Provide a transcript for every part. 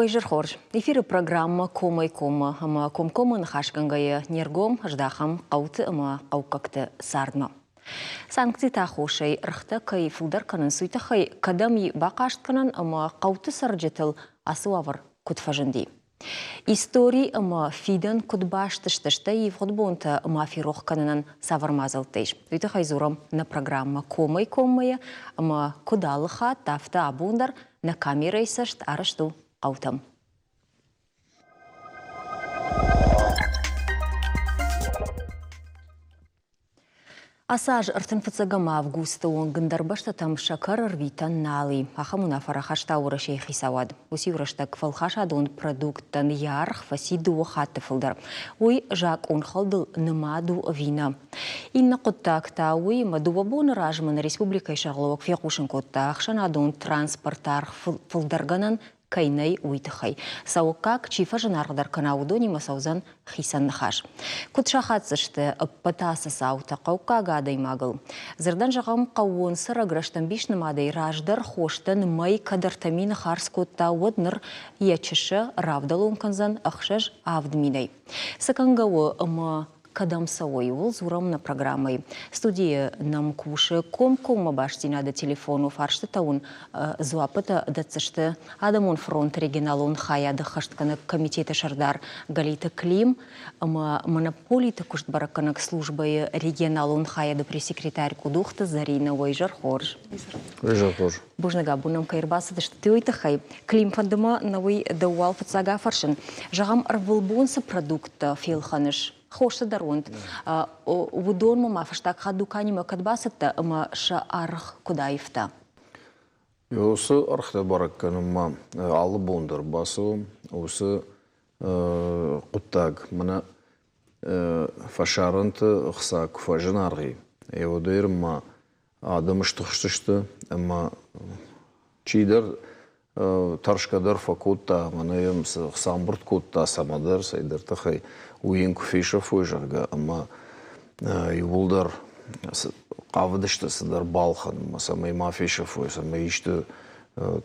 Уӕ изӕр хорз. Эфиры программӕ Комӕй-коммӕ ӕмӕ комкоммӕ ныхасгӕнгӕйӕ не ргом здахӕм хъӕуты ӕмӕ хъӕуккӕгты цардмӕ. Санкциты аххосӕй ӕргътӕ кӕй фылдӕр кӕнынц, уый тыххӕй кӕдӕм и бахъаст кӕнӕн ӕмӕ хъӕуты цӕрджытыл ацы уавӕр куыд фӕзынди? Истори ӕмӕ фидӕн куыд баст сты, стӕй ивгъуыд бонтӕ ма ферох кӕнынӕн цавӕр мадзӕлттӕ ис, уый тыххӕй дзурӕм нӕ программӕ Комӕй-коммӕ-йы ӕмӕ куыд алы хатт, афтӕ абон дӕр нӕ камерӕйы цӕст арӕзт у хъӕутӕм. Ацы аз 35 августы онг ӕндӕр бӕстӕтӕм сӕкӕр ӕрвитӕн нал и. Ахӕм уынаффӕ рахаста Уӕрӕсейы хицауад. Уыцы-иу рӕстӕг фӕлхасадон продукттӕн йӕ аргъ фӕци дыууӕ хатты фылдӕр. Уый закъонхӕлдыл нымад у ӕви нӕ? Иннӕ хъуыддаг та уый, ӕмӕ дыууӕ боны размӕ нӕ республикӕйы сӕргълӕууӕг фехъусын кодта, ӕхсӕнадон транспорты аргъ фылдӕргӕнӕн кӕй нӕй, уый тыххӕй. Цӕуӕггаг чи фӕзынаргъдӕр кӕна, уыдонимӕ цӕудзӕн хицӕн ныхас. Куыд сахаддзысты ӕппӕт ацы цаутӕ хъӕуккаг адӕймагыл? Дзырдӕн зӕгъӕм, хъӕууон цӕрӕг рӕстӕмбис нымадӕй раздӕр хостӕн мӕй кӕд 3 000 хардз кодта, уӕд ныр йӕ чысӕ равдӕлон кӕндзӕн 6-7 минӕй. Цы кӕнгӕ у ӕмӕ кӕдӕм цӕуой, ууыл дзурӕм нӕ программӕйы. Студийы нӕм кусы комкоммӕ бастдзинады телефоны фарстытӕ уын дзуаппытӕ дӕтдзысты Адӕмон фронты регионалон хайады ӕххӕстгӕнӕг комитеты сӕрдар Галиты Клим ӕмӕ монополиты куыст бӕрӕггӕнӕг службӕйы регионалон хайады пресс-секретарь Къудухты Заринӕ. Уӕ изӕр хорз. Изӕр хорз. Бузныг абон нӕм кӕй ӕрбацыдысты, уый тыххӕй. Клим, фӕнды мӕ нӕ уый дӕу уал фыццаг афӕрсын. Зӕгъӕм, ӕрвылбон цы продукттӕ фелхӕныс, хосы дӕр уынд, уыдонмӕ ма фӕстаг хатт дуканимӕ кӕд бацыдтӕ ӕмӕ сӕ аргъ куыд аивта? Уыцы ӕргътӕ бӕрӕг кӕнынмӕ алы бон дӕр бацӕуӕм. Уыцы хъуыддаг мӕнӕ фӕсарӕнты хца куы фӕзынаргъ и, уӕдӕй ма адӕм стыхстысты ӕмӕ чидӕр тӕрсгӕ дӕр фӕкодта, мӕнӕ йӕм цы хца ӕмбырд кодта цӕмӕдӕр, цӕйдӕр тыххӕй, уый йын куы фесӕфой, зӕгъгӕ, ӕмӕ иууылдӕр хъавыдысты цыдӕр балхӕнынмӕ, цӕмӕй ма фесӕфой, цӕмӕй исты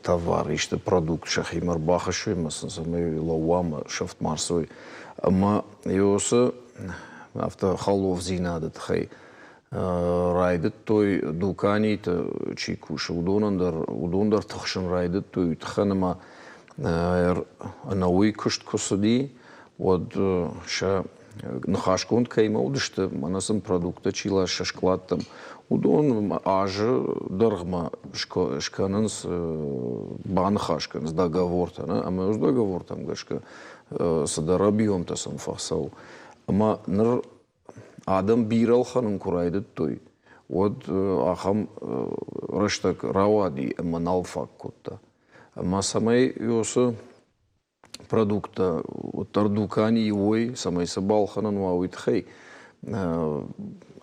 товар, исты продукт сӕхимӕ ӕрбахӕссой ӕмӕ сын цӕмӕй лӕууа ӕмӕ сӕфт ма рцӕуой. Ӕмӕ уыцы афтӕ хӕлофдзинады тыххӕй райдыдтой дуканиты чи кусы, уыдонӕн дӕр, уыдон дӕр тыхсын райдыдтой уый тыххӕн ӕмӕ ӕнӕуый куыст куы цыди, уӕд сӕ ныхасгонд кӕимӕ уыдысты, мӕнӕ сын продукттӕ чи ласы скъладтӕм, уыдон азы дӕргъмӕ скӕнынц, баныхас кӕнынц договортӕ, ӕмӕ уыцы договортӕм гӕсгӕ цыдӕр объемтӕ сын фӕцӕуы. Ӕмӕ ныр адӕм бирӕ ӕлхӕнын куы райдыдтой, уӕд ахӕм рӕстӕг рауади ӕмӕ нал фаг кодта. Ӕмӕ цӕмӕй уыцы продукттӕ уӕддӕр дуканийы уой, цӕмӕй сӕ балхӕнӕн уа, уый тыххӕй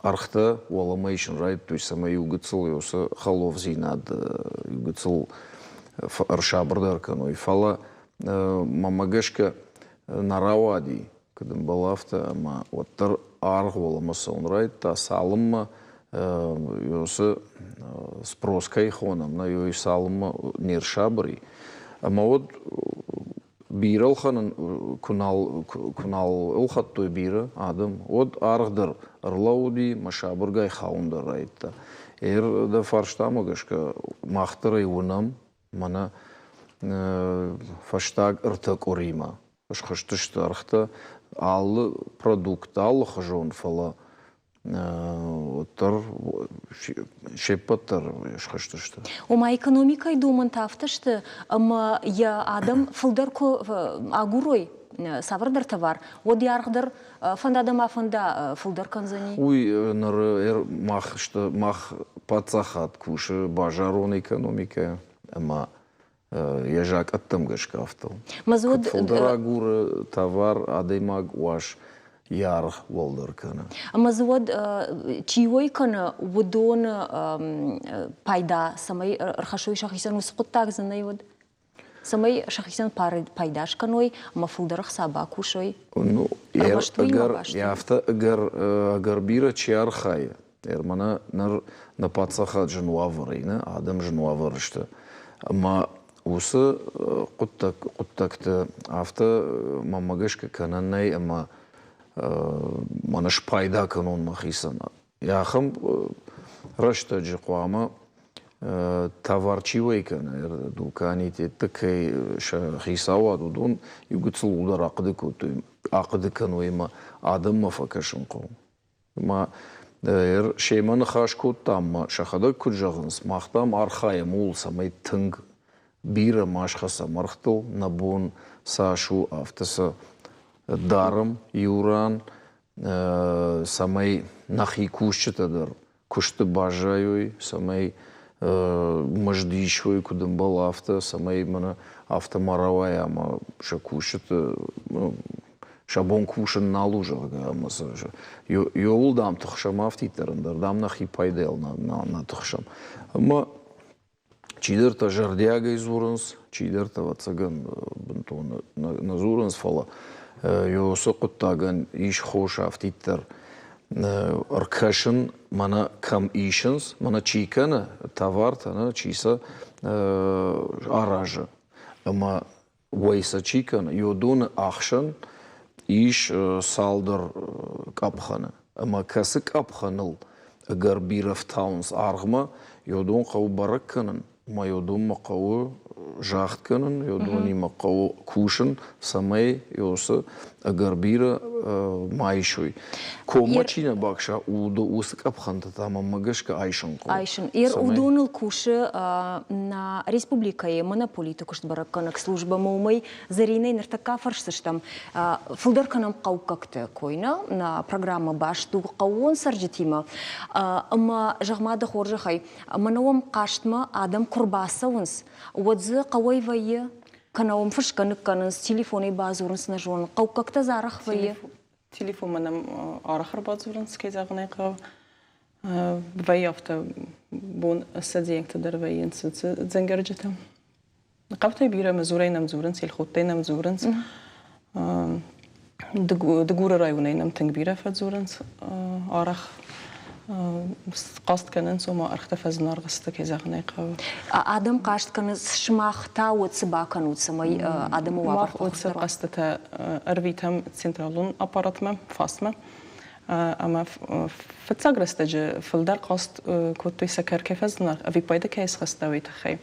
ӕргътӕ уӕлӕмӕ исын райдыдтой, цӕмӕй иу гыццыл уыцы хӕлофдзинад иу гыццыл ӕрсабырдӕр кӕной. Фӕлӕ мӕнмӕ гӕсгӕ нӕ рауади, куыд ӕмбӕлы, афтӕ, ӕмӕ уӕддӕр аргъ уӕлӕмӕ цӕуын райдыдта, цалынмӕ уыцы спрос кӕй хонӕм, нӕ уый цалынмӕ не рсабыр и. Ӕмӕ уӕд бирӕ ӕлхӕнын куы нал, куы нал ӕлхӕдтой бирӕ адӕм, уӕд аргъ дӕр ӕрлӕууыди, мӕ сабыргай хауын дӕр райдыдта. Эр дӕ фарстамӕ гӕсгӕ мах дӕр ӕй уынӕм, мӕнӕ фӕстаг ӕртӕ къуыримӕ схызтысты ӕргътӕ алы продукт алыхуызон, фӕлӕ уӕддӕр се ппӕт дӕр схызтысты. Ома экономикӕйы домӕнтӕ афтӕ сты, ӕмӕ йӕ адӕм фылдӕр куы агурой цавӕрдӕр товар, уӕд йӕ аргъ дӕр фӕнда дӕ ма фӕнда фылдӕр кӕндзӕни. Уый ныр мах сты, мах паддзахад кусы базарон экономикӕ ӕмӕ йӕ закъӕттӕм гӕсгӕ афтӕ у. Куыд фылдӕр агуры товар, адӕймаг уас йӕ аргъ уӕлдӕр кӕны. Ӕмӕ дзы уӕд чи уӕй кӕны, уыдоны пайда цӕмӕй ӕрхӕссой сӕхицӕн, уыцы хъуыддаг дзы нӕй уӕд? Цӕмӕй сӕхицӕн пайда скӕной ӕмӕ фылдӕр ӕхца бакусой? Ну, ӕгӕр, афтӕ ӕгӕр, ӕгӕр бирӕ чи архайы, мӕнӕ ныр нӕ паддзахад зын уавӕры, нӕ адӕм зын уавӕры сты. Ӕмӕ Уыцы хъуыддӕгты афтӕ мӕнмӕ гӕсгӕ кӕнӕн нӕй ӕмӕ мӕнӕ спайда кӕнон мӕхицӕн. Ахӕм рӕстӕджы хъуамӕ товар чи уӕй кӕны, дуканитетты кӕй сӕ хицауад, уыдон иу гыццыл дӕр ахъуыды кодтой, ахъуыды кӕной ӕмӕ адӕммӕ фӕкӕсын хъӕуы. Ма семӕ ныхас кодтам ӕмӕ сӕхӕдӕг куыд зӕгъынц, мах, дам, архайӕм ууыл, цӕмӕй тынг бирӕ ма схӕцӕм ӕргътыл, нӕ бон цас у, афтӕ сӕ дарӕм иу ран, цӕмӕй нӕхи кусджытӕ дӕр куысты баззайой, цӕмӕй мызд исой, куыд ӕмбӕлы, афтӕ, цӕмӕй мӕнӕ афтӕ ма рауайа ӕмӕ сӕ кусджыты сӕ бон кусын нал у, зӕгъгӕ, ӕмӕ сӕ иуыл, дам, тыхсӕм афтиддӕр, ӕндӕр, дам, нӕхи пайдайыл нӕ тыхсӕм. Ӕмӕ чидӕртӕ зӕрдиагӕй дзурынц, чидӕртӕ, ӕвӕццӕгӕн, бынтон нӕ дзурынц, фӕлӕ уыцы хъуыддагӕн ис хос афтиддӕр ӕркӕсын, мӕнӕ кӕм исынц, мӕнӕ чи кӕны товартӕ, чи сӕ аразы. Ӕмӕ уӕй сӕ чи кӕны, уыдоны ӕхсӕн ис цалдӕр къӕпхӕны. Ӕмӕ кӕцы къӕпхӕныл ӕгӕр бирӕ фтауынц аргъмӕ, уыдон хъӕуы бӕрӕг кӕнын, ӕмӕ уыдонмӕ хъӕуы загъд кӕнын, уыдонимӕ хъӕуы кусын, цӕмӕй уыцы ӕгӕр бирӕ ма исой. Коммӕ чи нӕ бакса, уыцы къӕпхӕнтӕ та мӕнмӕ гӕсгӕ айсын хъӕуы. Айсын. Уыдоныл кусы нӕ республикӕйы монополиты куыст бӕрӕггӕнӕг службӕмӕ, уымӕй Зӕринӕй ныртӕккӕ фӕрсдзыстӕм. Фылдӕр кӕнӕм хъӕуккӕгты кой, нӕ нӕ программӕ баст у хъӕууон цӕрджытимӕ. Ӕмӕ, зӕгъ-ма дӕ хорзӕхӕй, мӕнӕ уӕм хъастмӕ адӕм куы рбацӕуынц, уӕд дзы хъӕуӕй вӕййы, кӕнӕ уӕм фысгӕ ныккӕнынц, телефонӕй бадзурынц, нӕ зонын. Хъӕуккӕгтӕ дзы арӕх вӕййы? Телефонмӕ нӕм арӕх ӕрбадзурынц, кӕй зӕгъын ӕй хъӕуы. Вӕййы афтӕ бон ссӕдзиӕгтӕ дӕр вӕййынц дзӕнгӕрджытӕ. Хъӕутӕй бирӕ Мызурӕй нӕм дзурынц, Елхоттӕй нӕм дзурынц. Дыгуры районӕй нӕм тынг бирӕ фӕдзурынц. Арӕх хъаст кӕнынц, ома ӕргътӕ фӕзынаргъ сты, кӕй зӕгъын ӕй хъӕуы. Адӕм хъаст кӕнынц, сымах та уӕд цы бакӕнут, цӕмӕй адӕмы уавӕр Мах уыцы хъӕстытӕ ӕрвитӕм централон аппаратмӕ, ФАС-мӕ. Ӕмӕ фыццаг рӕстӕджы фылдӕр хъаст кодтой сӕкӕр кӕй фӕзынаргъ, ӕвиппайды кӕй схаста, уый тыххӕй.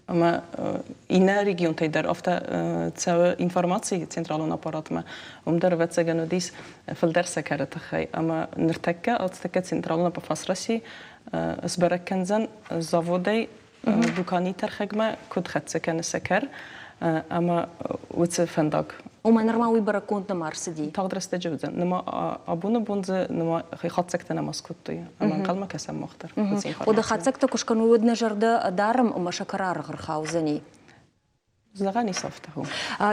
Ӕмӕ иннӕ регионтӕй дӕр афтӕ цӕуы информаци централон аппаратмӕ. Уым дӕр, ӕвӕццӕгӕн, уыдис фылдӕр сӕкӕры тыххӕй. Ӕмӕ ныртӕккӕ, ацтӕккӕ централон аппафас России сбӕрӕг кӕндзӕн заводӕй дуканийы тӕрхӕгмӕ куыд хӕццӕ кӕны сӕкӕр ӕмӕ уыцы фӕндаг. Ома нырма уый бӕрӕггонд нӕма ӕрцыди? Тагъд рӕстӕджы уыдзӕн. Нырма абоны бон дзы нырма хатдзӕгтӕ нӕма скодтой ӕмӕ ӕнхъӕлмӕ кӕсӕм мах дӕр. Уӕдӕ хатдзӕгтӕ куы скӕной, уӕд нӕ зӕрдӕ дарӕм ӕмӕ сӕкӕр аргъ ӕрхаудзӕни. Зӕгъӕн ис афтӕ.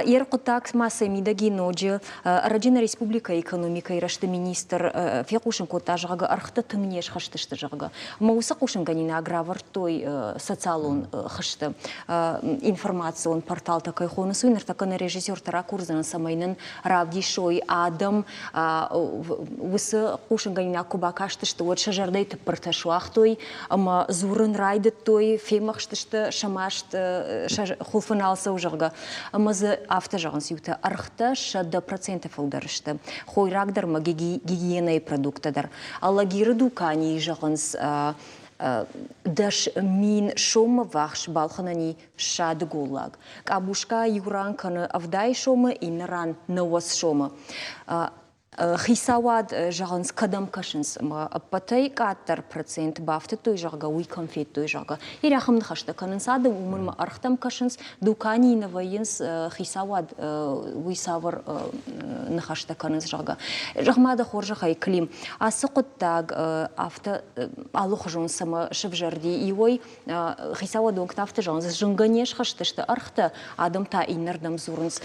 Йе рхъуыддаг ма сӕ мидӕги ноджы ӕрӕджы нӕ республикӕйы экономикӕйы рӕзты министр фехъусын кодта, зӕгъгӕ, ӕргътӕ тынг не схызтысты, зӕгъгӕ. Ӕмӕ уыцы хъусынгӕнинаг равӕрдтой социалон хызты информацион порталтӕ кӕй хонынц, уый ныртӕккӕ нӕ режиссертӕ ракурдзӕн, цӕмӕй нын равдисой адӕм уыцы хъусынгӕнинаг куы бакастысты, уӕд сӕ зӕрдӕйы тыппыртӕ суагътой ӕмӕ дзурын райдыдтой, фемӕхстысты сӕ маст, сӕ хуылфы нал цӕуы, зӕгъгӕ. Ӕмӕ дзы афтӕ зӕгъынц иутӕ, ӕргътӕ 100% фылдӕр сты. Хойраг дӕр ӕмӕ гигиенӕйы продукттӕ дӕр. Алагиры дуканийы зӕгъынц, 10 000 соммӕ ввахс балхӕнӕн и ссады голлаг. Къабуска иу ран кӕны 70 сомы, иннӕ ран 90 сомы. Хицауад, зӕгъынц, кӕдӕм кӕсынц ӕмӕ ӕппӕтӕй къаддӕр процент бафтыдтой, зӕгъгӕ, уый кӕм федтой, зӕгъгӕ. Бирӕ ахӕм ныхӕстӕ кӕнынц адӕм, уымӕн ӕмӕ ӕргътӕм кӕсынц, дуканийы нӕ вӕййынц, хицауад уый цавӕр ныхӕстӕ кӕнынц, зӕгъгӕ. Зӕгъ-ма дӕ хорзӕхӕй, Клим, ацы хъуыддаг афтӕ алыхуызон цӕмӕ сывзӕрди? Иуӕй, хицауады уӕнгтӕ афтӕ зӕгъынц, зынгӕ не схызтысты ӕргътӕ, адӕм та иннӕрдӕм дзурынц.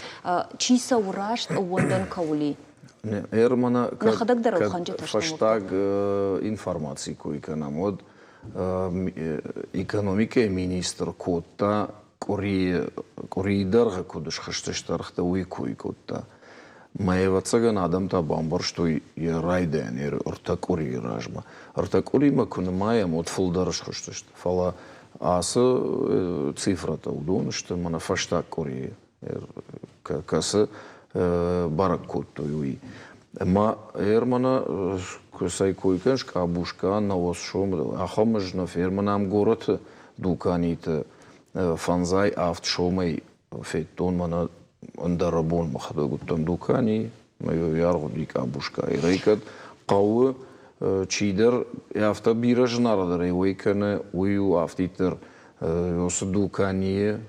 Чи цӕуы раст, ӕууӕндӕн кӕуыл и? Ӕрмӕна кӕд фӕстаг информаци кой кӕнӕм, уӕд экономикӕйы министр кодта къуырийы, къуырийы дӕргъы куыд схызтысты ӕргътӕ, уый кой кодта. Мӕ ӕвӕццӕгӕн адӕмтӕ бамбӕрстой йӕ райдайӕн ӕртӕ къуырийы размӕ. Ӕртӕ къуыримӕ куы нымайӕм, уӕд фылдӕр схызтысты. Фӕлӕ Ацы цифрӕтӕ уыдон сты мӕнӕ фӕстаг къуырийы, кӕцы бӕрӕг кодтой, уый. Ӕмӕ ӕрмӕнӕ цӕй кой кӕныс, къабуска, науӕдз сомы, ахӕм ӕз нӕ фермӕ нӕм горӕты дуканиты 57 сомӕй федтон мӕнӕ ӕндӕрӕбон мӕхӕдӕг уыдтӕн дуканийы, мӕ аргъ уыди къабускайы. Рӕй кӕд хъӕуы чидӕр афтӕ бирӕ зынаргъдӕрӕй уӕй кӕны, уый у афтиддӕр уыцы дуканийы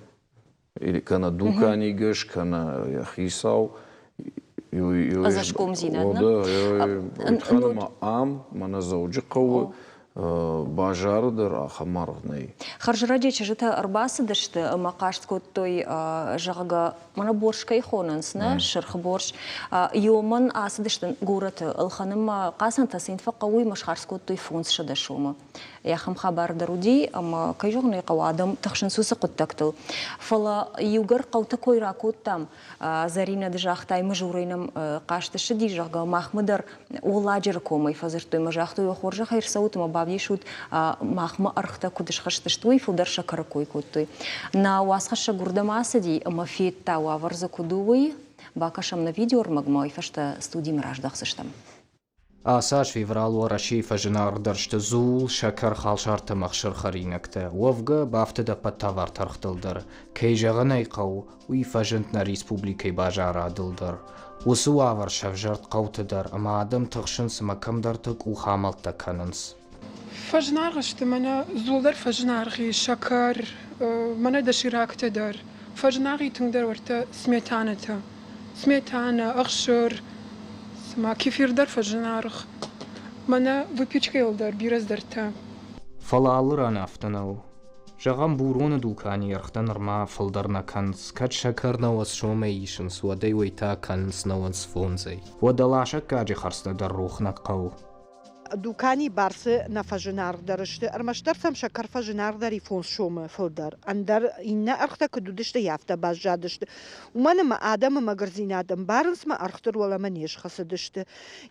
кӕнӕ дуканигӕс, кӕнӕ йӕ хицау. Ӕдзӕсгомдзинад, нӕ? Ам, мӕнӕ Дзӕуджыхъӕуы базары дӕр ахӕм аргъ нӕй. Хӕрзрӕджы чызджытӕ ӕрбацыдысты ӕмӕ хъаст кодтой, зӕгъгӕ, мӕнӕ борщ кӕй хонынц, нӕ, сырх борщ. Иомӕн ацыдысты горӕты ӕлхӕнынмӕ, хъацӕнтӕ сын фӕхъӕуы, ӕмӕ схардз кодтой 500 сомы. Ахӕм хабар дӕр уыди, ӕмӕ, кӕй зӕгъын ӕй хъӕуы, адӕм тыхсынц уыцы хъуыддӕгтыл. Фӕлӕ иугӕр хъӕуты кой ракодтам, Зӕринӕ, ды загътай, Мызурӕй нӕм хъаст ссыди, зӕгъгӕ, махмӕ дӕр Уӕлладжыры комӕй фӕдзырдтой ӕмӕ загътой, уӕ хорзӕхӕй ӕрцӕут ӕмӕ бавдисут, махмӕ ӕргътӕ куыд схызтысты, уый, фылдӕр сӕкӕры кой кодтой. Нӕ уацхӕссӕг уырдӕм ацыди ӕмӕ федта, уавӕр дзы куыд у, уый. Бакӕсӕм нӕ видеоӕрмӕгмӕ, уый фӕстӕ студимӕ раздӕхдзыстӕм. Ацы аз февралы Уӕрӕсейы фӕзынаргъдӕр сты дзул, сӕкӕр, халсартӕ ӕмӕ ӕхсырхӕринӕгтӕ. Уӕвгӕ, бафтыд ӕппӕт товартӕргътыл дӕр. Кӕй зӕгъын ӕй хъӕуы, уый фӕзынд нӕ республикӕйы базарадыл дӕр. Уыцы уавӕр сӕвзӕрд хъӕуты дӕр ӕмӕ адӕм тыхсынц ӕмӕ кӕмдӕрты къухамӕлттӕ кӕнынц. Фӕзынаргъ сты мӕнӕ дзул дӕр фӕзынаргъ и, сӕкӕр, мӕнӕ доширактӕ дӕр. Фӕзынаргъ и тынгдӕр уӕртӕ сметанӕтӕ. Сметана, ӕхсыр, цыма кефир дӕр фӕзынаргъ. Мӕнӕ выпечкӕйыл дӕр бирӕ цыдӕртӕ. Фӕлӕ алы ран афтӕ нӕу. Зӕгъӕм, Буроны дуканийы ӕргътӕ нырма фылдӕр нӕ кӕнынц, кӕд сӕкӕр 90 сомӕй исынц, уӕд ӕй уый та кӕнынц 95-ӕй. Уӕдӕ ласӕггаджы хӕрдзтӕ дӕр рох нӕ хъӕуы. Дукани бӕрцы нӕ фӕзынаргъдӕр сты, ӕрмӕстдӕр сӕм сӕкӕр фӕзынаргъдӕр и фондз сомы фылдӕр. Ӕндӕр иннӕ ӕргътӕ куыд уыдысты, афтӕ баззадысты. Уымӕн ӕмӕ адӕмы мӕгуырдзинад ӕмбарынц мӕ ӕргъты уӕлӕмӕ не схӕцыдысты.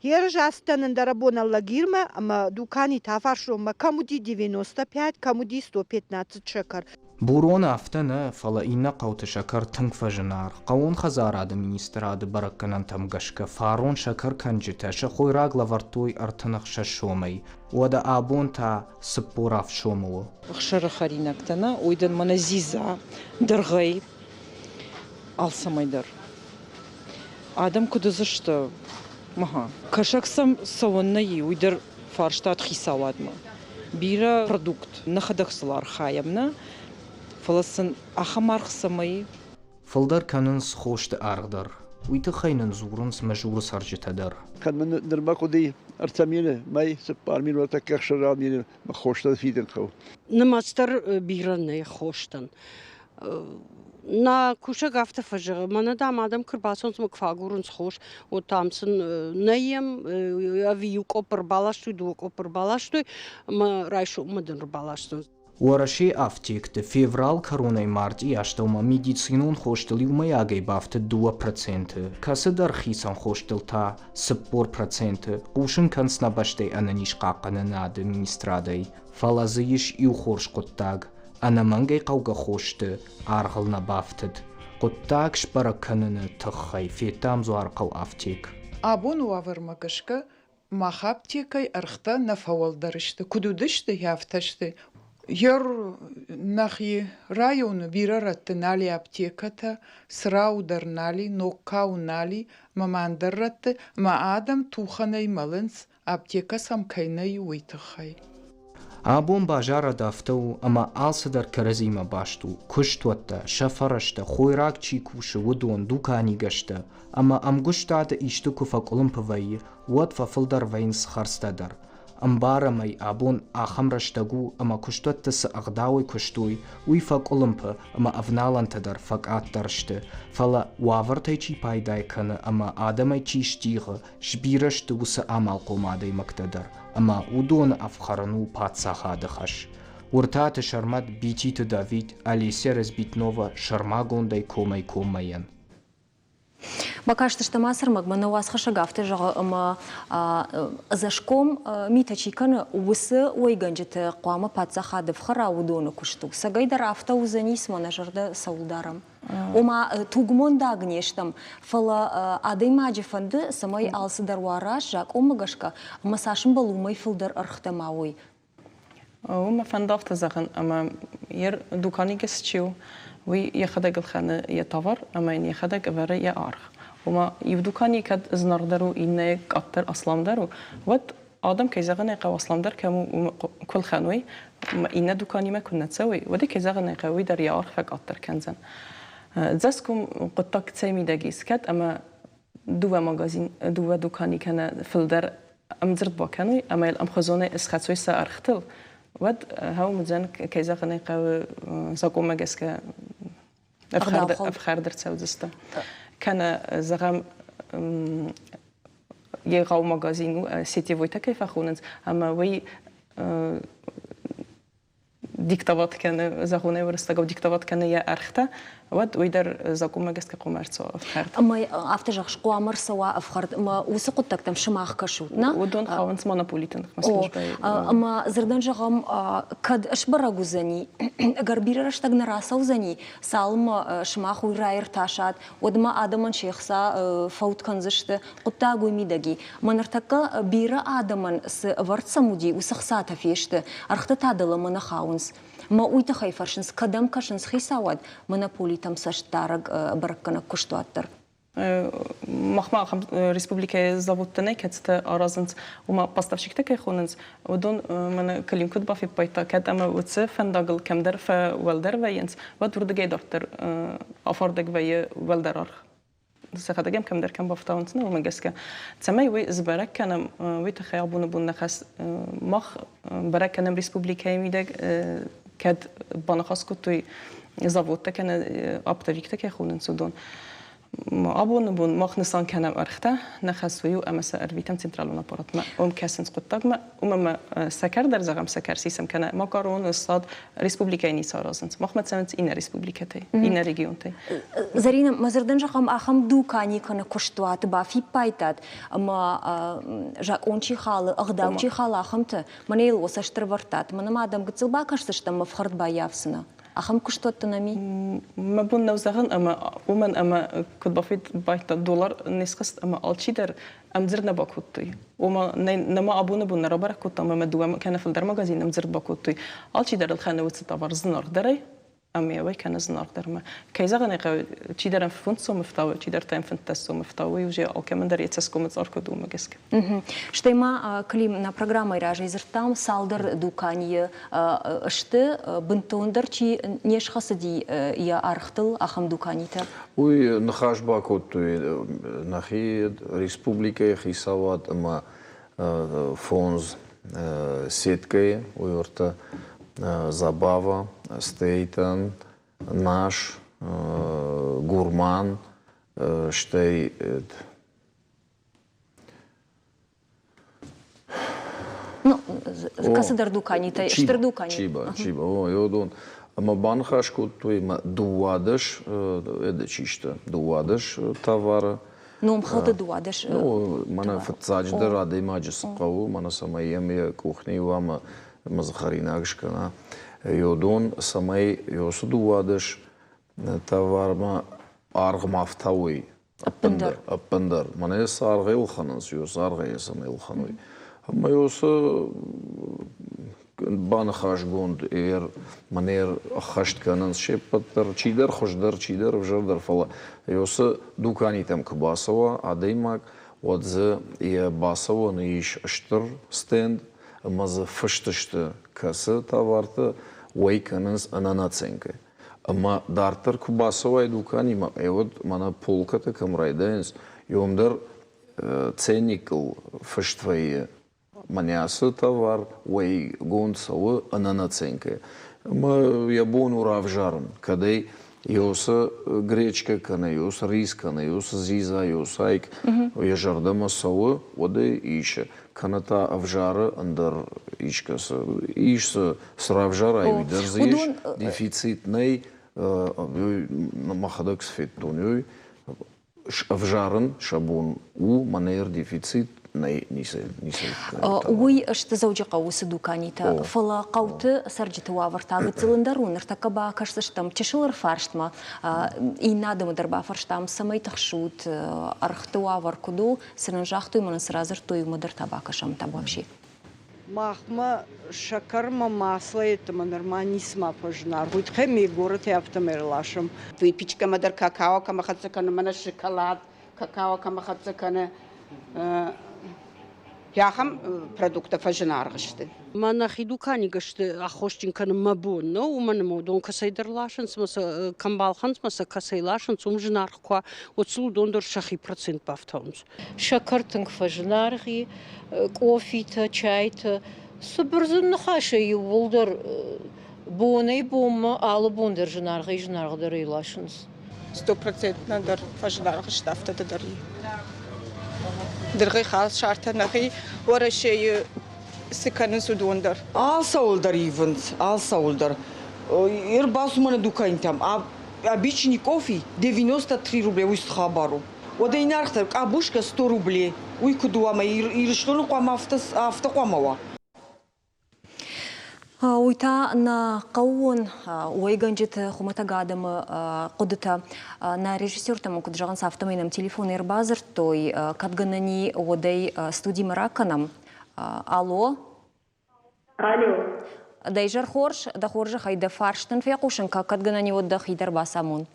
Ерыс ацыдтӕн ӕндӕрӕбон Алагирмӕ ӕмӕ дукани тафарсонмӕ кӕм уыди 95, кӕм уыди 115 сӕкӕр. Буроны афтӕ нӕ, фӕлӕ иннӕ хъӕуты сӕкӕр тынг фӕзынаргъ. Хъӕууон хӕдзарады министрады бӕрӕггӕнӕнтӕм гӕсгӕ фарон сӕкӕркӕнджытӕ сӕ хойраг лӕвӕрдтой 36 сомӕй, уӕдӕ абон та 47 сомы у. Ӕхсӕры хӕринӕгтӕ нӕ, уый дын мӕнӕ дзидза, дыргъӕй, алцӕмӕй дӕр. Адӕм куыд уыдзысты, мӕ кӕсӕг сӕм цӕуыннӕ и, уый дӕр фарстат хицауадмӕ. Бирӕ продукт нӕхӕдӕг сыл архайӕм, нӕ, фӕлӕ сын ахӕм аргъ цӕмӕй. Фылдӕр кӕнынц хосты аргъ дӕр. Уый тыххӕй нын дзурынц Мызуры цӕрджытӕ дӕр. Кӕд мын нырмӕ хъуыди 3 мины, мӕй 4 мины, тӕккӕ 6 мины хостӕн фидын хъӕуы. Нымӕц дӕр бирӕ нӕй хостӕн. Нӕ кусӕг афтӕ фӕзӕгъы, мӕнӕ, дам, адӕм куы рбацӕуынц ӕмӕ куы фӕагурынц хос, уӕд, дам, сын нӕ йӕм ӕви иу къопп ӕрбаластой, дыууӕ къопп ӕрбаластой ӕмӕ райсоммӕ дын ӕрбаластой. Уӕрӕсейы афтекты феврал кӕронӕй мартъийы астӕумӕ медицинон хостыл иумӕйагӕй бафтыд 2%, кӕцыдӕр хицӕн хостыл та 40%, хъусын кӕнынц нӕ бӕстӕйы ӕнӕнизхъахъхъӕнынады министрадӕй. Фӕлӕ дзы ис иу хорз хъуыддаг – ӕнӕмӕнгӕй хъӕугӕ хосты аргъыл нӕ бафтыд. Хъуыддаг сбӕрӕг кӕныны тыххӕй федтам Дзуарыхъӕу афтек. Абоны уавӕрмӕ гӕсгӕ мах аптекӕй ӕргътӕ нӕ фӕуӕлдӕр сты. Куыд уыдысты, афтӕ сты. Йӕ нӕхи районы бирӕ рӕтты нал и аптекӕтӕ, Црау дӕр нал и, Ногхъӕу нал и, ӕмӕ ма ӕндӕр рӕтты, ӕмӕ адӕм тухӕнӕй мӕлынц, аптекӕ сӕм кӕй нӕй, уый тыххӕй. Абон базарад афтӕ у, ӕмӕ алцыдӕр кӕрӕдзимӕ баст у: куыстуӕттӕ, сӕ фӕрӕзтӕ, хойраг чи кусы, уыдон, дуканигӕстӕ. Ӕмӕ ӕмгуыстады исты куы фӕкъуылымпы вӕййы, уӕд фӕфылдӕр вӕййынц хӕрдзтӕ дӕр. Ӕмбарӕм ӕй, абон ахӕм рӕстӕг у, ӕмӕ куыстуӕтты цы ӕгъдауӕй куыстой, уый фӕкъуылымпы ӕмӕ авналӕнтӕ дӕр фӕкъаддӕр сты. Фӕлӕ уавӕртӕй чи пайда кӕны ӕмӕ адӕмӕй чи стигъы, сбирӕ сты уыцы амалхъом адӕймӕгтӕ дӕр, ӕмӕ уыдоны ӕфхӕрын у паддзахады хӕс. Уыртаты Сӕрмӕт, Бититы Давид, Олеся Разбитнова сӕрмагондӕй комӕй-коммӕйӕн. Бакастыстӕм ацы ӕрмӕгмӕ нӕ уацхӕссӕг афтӕ зӕгъы, ӕмӕ ӕдзӕсгом митӕ чи кӕны, уыцы уӕйгӕнджыты хъуамӕ паддзахад ӕфхӕра уыдоны куыст у. Цӕгӕйдӕр афтӕ уыдзӕнис, мӕ нӕ зӕрдӕ цӕуыл дарӕм. Ома тугмондаг не стӕм, фӕлӕ адӕймаджы фӕнды, цӕмӕй алцыдӕр уа раст, закъонмӕ гӕсгӕ, ӕмӕ цас ӕмбӕлы, уымӕй фылдӕр ӕргътӕ ма уой. Уымӕ фӕнды афтӕ зӕгъын, ӕмӕ йе дуканигӕс чи у, уый йӕхӕдӕг ӕлхӕны йӕ товар ӕмӕ йын йӕхӕдӕг ӕвӕры йӕ аргъ. Ома иу дукани кӕд зынаргъдӕр у, иннӕйы къаддӕр асламдӕр у, уӕд адӕм, кӕй зӕгъын ӕй хъӕуы, асламдӕр кӕм у, уым куы ӕлхӕной, ӕмӕ иннӕ дуканимӕ куы нӕ цӕуой, уӕд ӕй, кӕй зӕгъын ӕй хъӕуы, уый дӕр йӕ аргъ фӕкъаддӕр кӕндзӕн. Дзӕсгом хъуыддаг цӕй мидӕг ис, кӕд ӕмӕ дыууӕ магазин, дыууӕ дукани кӕнӕ фылдӕр ӕмдзырд бакӕной ӕмӕ йыл ӕмхуызонӕй ысхӕцой сӕ ӕргътыл, уӕд хъӕуы уыдзӕн, кӕй зӕгъын ӕй хъӕуы, закъонмӕ гӕсгӕ ӕфхӕрд ӕрцӕудзысты. Кӕнӕ, зӕгъӕм, егъау магазин у, сетевойтӕ кӕй фӕхонынц, ӕмӕ уый диктоват кӕны, зӕгъон уырыссагау диктоват кӕны йӕ ӕргътӕ, уӕд уый дӕр закъонмӕ гӕсгӕ хъуамӕ ӕрцӕуа ӕфхӕрд. Ӕмӕ афтӕ зӕгъыс, хъуамӕ ӕрцӕуа ӕфхӕрд ӕмӕ уыцы хъуыддӕгтӕм сымах кӕсут, нӕ? Уыдон хауынц монополиты ныхмӕ службӕйы. Ӕмӕ дзырдӕн зӕгъӕм, кӕд сбӕрӕг уыдзӕни, ӕгӕр бирӕ рӕстӕг нӕ рацӕудзӕни, цалынмӕ сымах уый раиртасат, уӕдмӕ адӕмӕн се хца фӕуд кӕндзысты, хъуыддаг уый мидӕг и. Мӕ ныртӕккӕ бирӕ адӕмӕн цы ӕвӕрд сӕм уыди, уыцы хцатӕ фесты, ӕргътӕ та дӕлӕмӕ нӕ хауынц. Мӕ уый тыххӕй фӕрсынц, кӕдӕм кӕсынц хицауад, монополитӕм цӕстдарӕг бӕрӕггӕнӕг куыстуат дӕр. Махмӕ ахӕм республикӕйы заводтӕ нӕй, кӕцытӕ аразынц, уымӕ поставщиктӕ кӕй хонынц, уыдон мӕнӕ Клим куыд бафиппайдта, кӕд ӕмӕ уыцы фӕндагыл кӕмдӕр фӕуӕлдӕр вӕййынц, уӕд уырдыгӕй дарддӕр афардӕг вӕййы уӕлдӕр аргъ. Сӕхӕдӕг ӕм кӕмдӕр кӕм бафтауынц, нӕ уымӕ гӕсгӕ. Цӕмӕй уый сбӕрӕг кӕнӕм, уый тыххӕй абоны бон нӕ хӕс мах бӕрӕг кӕнӕм республикӕйы мидӕг, кӕд баныхас кодтой заводтӕ кӕнӕ оптовиктӕ кӕй хонынц, уыдон. Абоны бон мах нысан кӕнӕм ӕргътӕ, нӕ хӕс уый у ӕмӕ сӕ ӕрвитӕм централон аппаратмӕ. Уым кӕсынц хъуыддагмӕ, уым ӕмӕ сӕкӕр дӕр зӕгъӕм, сӕкӕр сисӕм кӕнӕ макарон, ссад, республикӕйы ницы аразынц. Махмӕ цӕуынц иннӕ республикӕтӕй, иннӕ регионтӕй. Зӕринӕ, мӕ зӕрдӕн зӕгъӕм, ахӕм дукани кӕнӕ куыстуаты бафиппайдтат, ӕмӕ закъон чи халы, ӕгъдау чи халы, ахӕмты. Мӕнӕ йыл уӕ цӕст ӕрӕвӕрдтат, мӕнӕ ма адӕм гыццыл бакӕсдзыстӕм, ӕмӕ фхӕрд баййафдзынӕ. Ахӕм куыстуӕтты нӕм и? Мӕ бон нӕу зӕгъын, ӕмӕ уымӕн ӕмӕ куыд бафиппайдта, доллар не схызт ӕмӕ алчидӕр ӕмдзырд нӕ бакодтой. Ома нӕма абоны бон нӕ рабӕрӕг кодтам ӕмӕ дыууӕ кӕнӕ фылдӕр магазин ӕмдзырд бакодтой. Алчидӕр ӕлхӕны уыцы товар зынаргъдӕрӕй ӕмӕ уӕй кӕны зынаргъдӕрмӕ. Кӕй зӕгъын ӕй хъӕуы, чидӕр ӕм фондз сомы фтауы, чидӕр та йӕм 15 сомы фтауы, уый уже алкӕмӕн дӕр йӕ цӕсгомы цъар куыд у, уымӕ гӕсгӕ. Стӕй ма Клим нӕ программӕйы разӕй дзырдтам, цалдӕр дуканийы сты, бынтондӕр чи не схӕцыди йӕ ӕргътыл, ахӕм дуканитӕ. Уый ныхас бакодтой нӕхи республикӕйы хицауад ӕмӕ фондз сеткӕйы, уый уӕртӕ Забава, Стейтӕн, Наш, Гурман, стӕй Ну, кӕцыдӕр дуканитӕй, стыр дукани. Чиба, Чиба, о, уыдон. Ӕмӕ баныхас кодтой мӕ 12, эдӕ чи сты, 12 товары. Номхыгъды 12. Ну, мӕнӕ фыццаджыдӕр адӕймаджы цы хъӕуы, мӕнӕ цӕмӕй йӕм йӕ къухнийы уа ӕмӕ дзы хӕринаг скӕна. Уыдон, цӕмӕй уыцы 12 товармӕ аргъ ма фтауой, Ӕппындӕр. Ӕппындӕр. Мӕнӕ цы аргъӕй ӕлхӕнынц, уыцы аргъӕй цӕмӕй ӕлхӕной. Ӕмӕ уыцы баныхасгонд ӕр мӕнӕ ӕххӕст кӕнынц се ппӕт дӕр, чидӕр хуыздӕр, чидӕр ӕвзӕрдӕр, фӕлӕ уыцы дуканитӕм куы бацӕуа адӕймаг, уӕд дзы йӕ бацӕуӕны ис стыр стенд ӕмӕ дзы фыст сты, кӕцы товартӕ уӕй кӕнынц ӕнӕ наценкӕ. Ӕмӕ дарддӕр куы бацӕуай дуканимӕ, уӕд мӕнӕ полкӕтӕ кӕм райдайынц, уым дӕр ценникыл фыст вӕййы, мӕнӕ ацы товар уӕйгонд цӕуы ӕнӕ наценкӕ. Ӕмӕ йӕ бон у равзарын, кӕд ӕй уыцы гречкӕ кӕнӕ уыцы рис кӕнӕ уыцы дзидза, уыцы айк йӕ зӕрдӕмӕ цӕуы, уӕд ӕй исы. Кӕнӕ та ӕвзары ӕндӕр искӕцы. Ис дзы цы равзарай, уый дӕр дзы ис, дефицит нӕй, мӕхӕдӕг цы федтон, уый. ӕвзарын сӕ бон у, мӕнӕ дефицит нӕй ницы. Уый сты Дзӕуджыхъӕуы уыцы дуканитӕ, фӕлӕ хъӕуты цӕрджыты уавӕр та гыццылындӕр у. Ныртӕккӕ бакӕсдзыстӕм чысыл ӕрфарстмӕ. Иннӕ адӕмы дӕр бафарстам, цӕмӕй тыхсут, ӕргъты уавӕр куыд у, цы нын загътой ӕмӕ нын цы радзырдтой, уымӕ дӕр та бакӕсӕм табуафси. Махмӕ сӕкӕрмӕ масло йеддӕмӕ нырма ницыма фӕзынаргъ. Уый тыххӕй ме горӕтӕй афтӕмӕй ӕрласӕм. Выпечкӕмӕ дӕр какао кӕмӕ хӕццӕ кӕны, мӕнӕ шоколад, какао кӕмӕ хӕццӕ кӕны, ахӕм продукттӕ фӕзынаргъ сты. Мӕ нӕхи дуканигӕсты аххосджын кӕнын мӕ бон нӕу, уымӕн ӕмӕ уыдон кӕцӕйдӕр ласынц ӕмӕ сӕ кӕм балхӕнынц ӕмӕ сӕ кӕцӕй ласынц, уым зынаргъ куы уа, уӕд сыл уыдон дӕр сӕхи процент бафтауынц. Сӕкӕр тынг фӕзынаргъ и, къофитӕ, чайтӕ. Цыбыр дзы ныхасӕй иууылдӕр бонӕй-бонмӕ алы бон дӕр зынаргъӕй-зынаргъдӕрӕй ласынц. Стопроцентно дӕр фӕзынаргъ сты, афтӕтӕ дӕр и. Дыргъы халсартӕ нӕхи Уӕрӕсейы цы кӕнынц, уыдон дӕр. Алцӕуыл дӕр ивынц, алцӕуыл дӕр. Ӕрбацу мӕнӕ дуканитӕм, обычный кофе 93 рубля, уый цы хабар у? Уӕдӕ йын аргъ къабузка 100 рублей. Уый куыд у ӕмӕ Ирыстоны хъуамӕ афтӕ хъуамӕ уа? Уый та нӕ хъӕууон уӕйгӕнджыты хуымӕтӕг адӕмы хъуыдытӕ. Нӕ режиссертӕ мын куыд зӕгъынц, афтӕмӕй нӕм телефонӕй ӕрбадзырдтой, кӕд гӕнӕн и, уӕд ӕй студимӕ ракӕнӕм. Алло? Алло. Дӕ изӕр хорз, дӕ хорзӕхӕй дӕ фарст нын фехъусын кӕ, кӕд гӕнӕн и, уӕд дӕхи дӕр бацамон.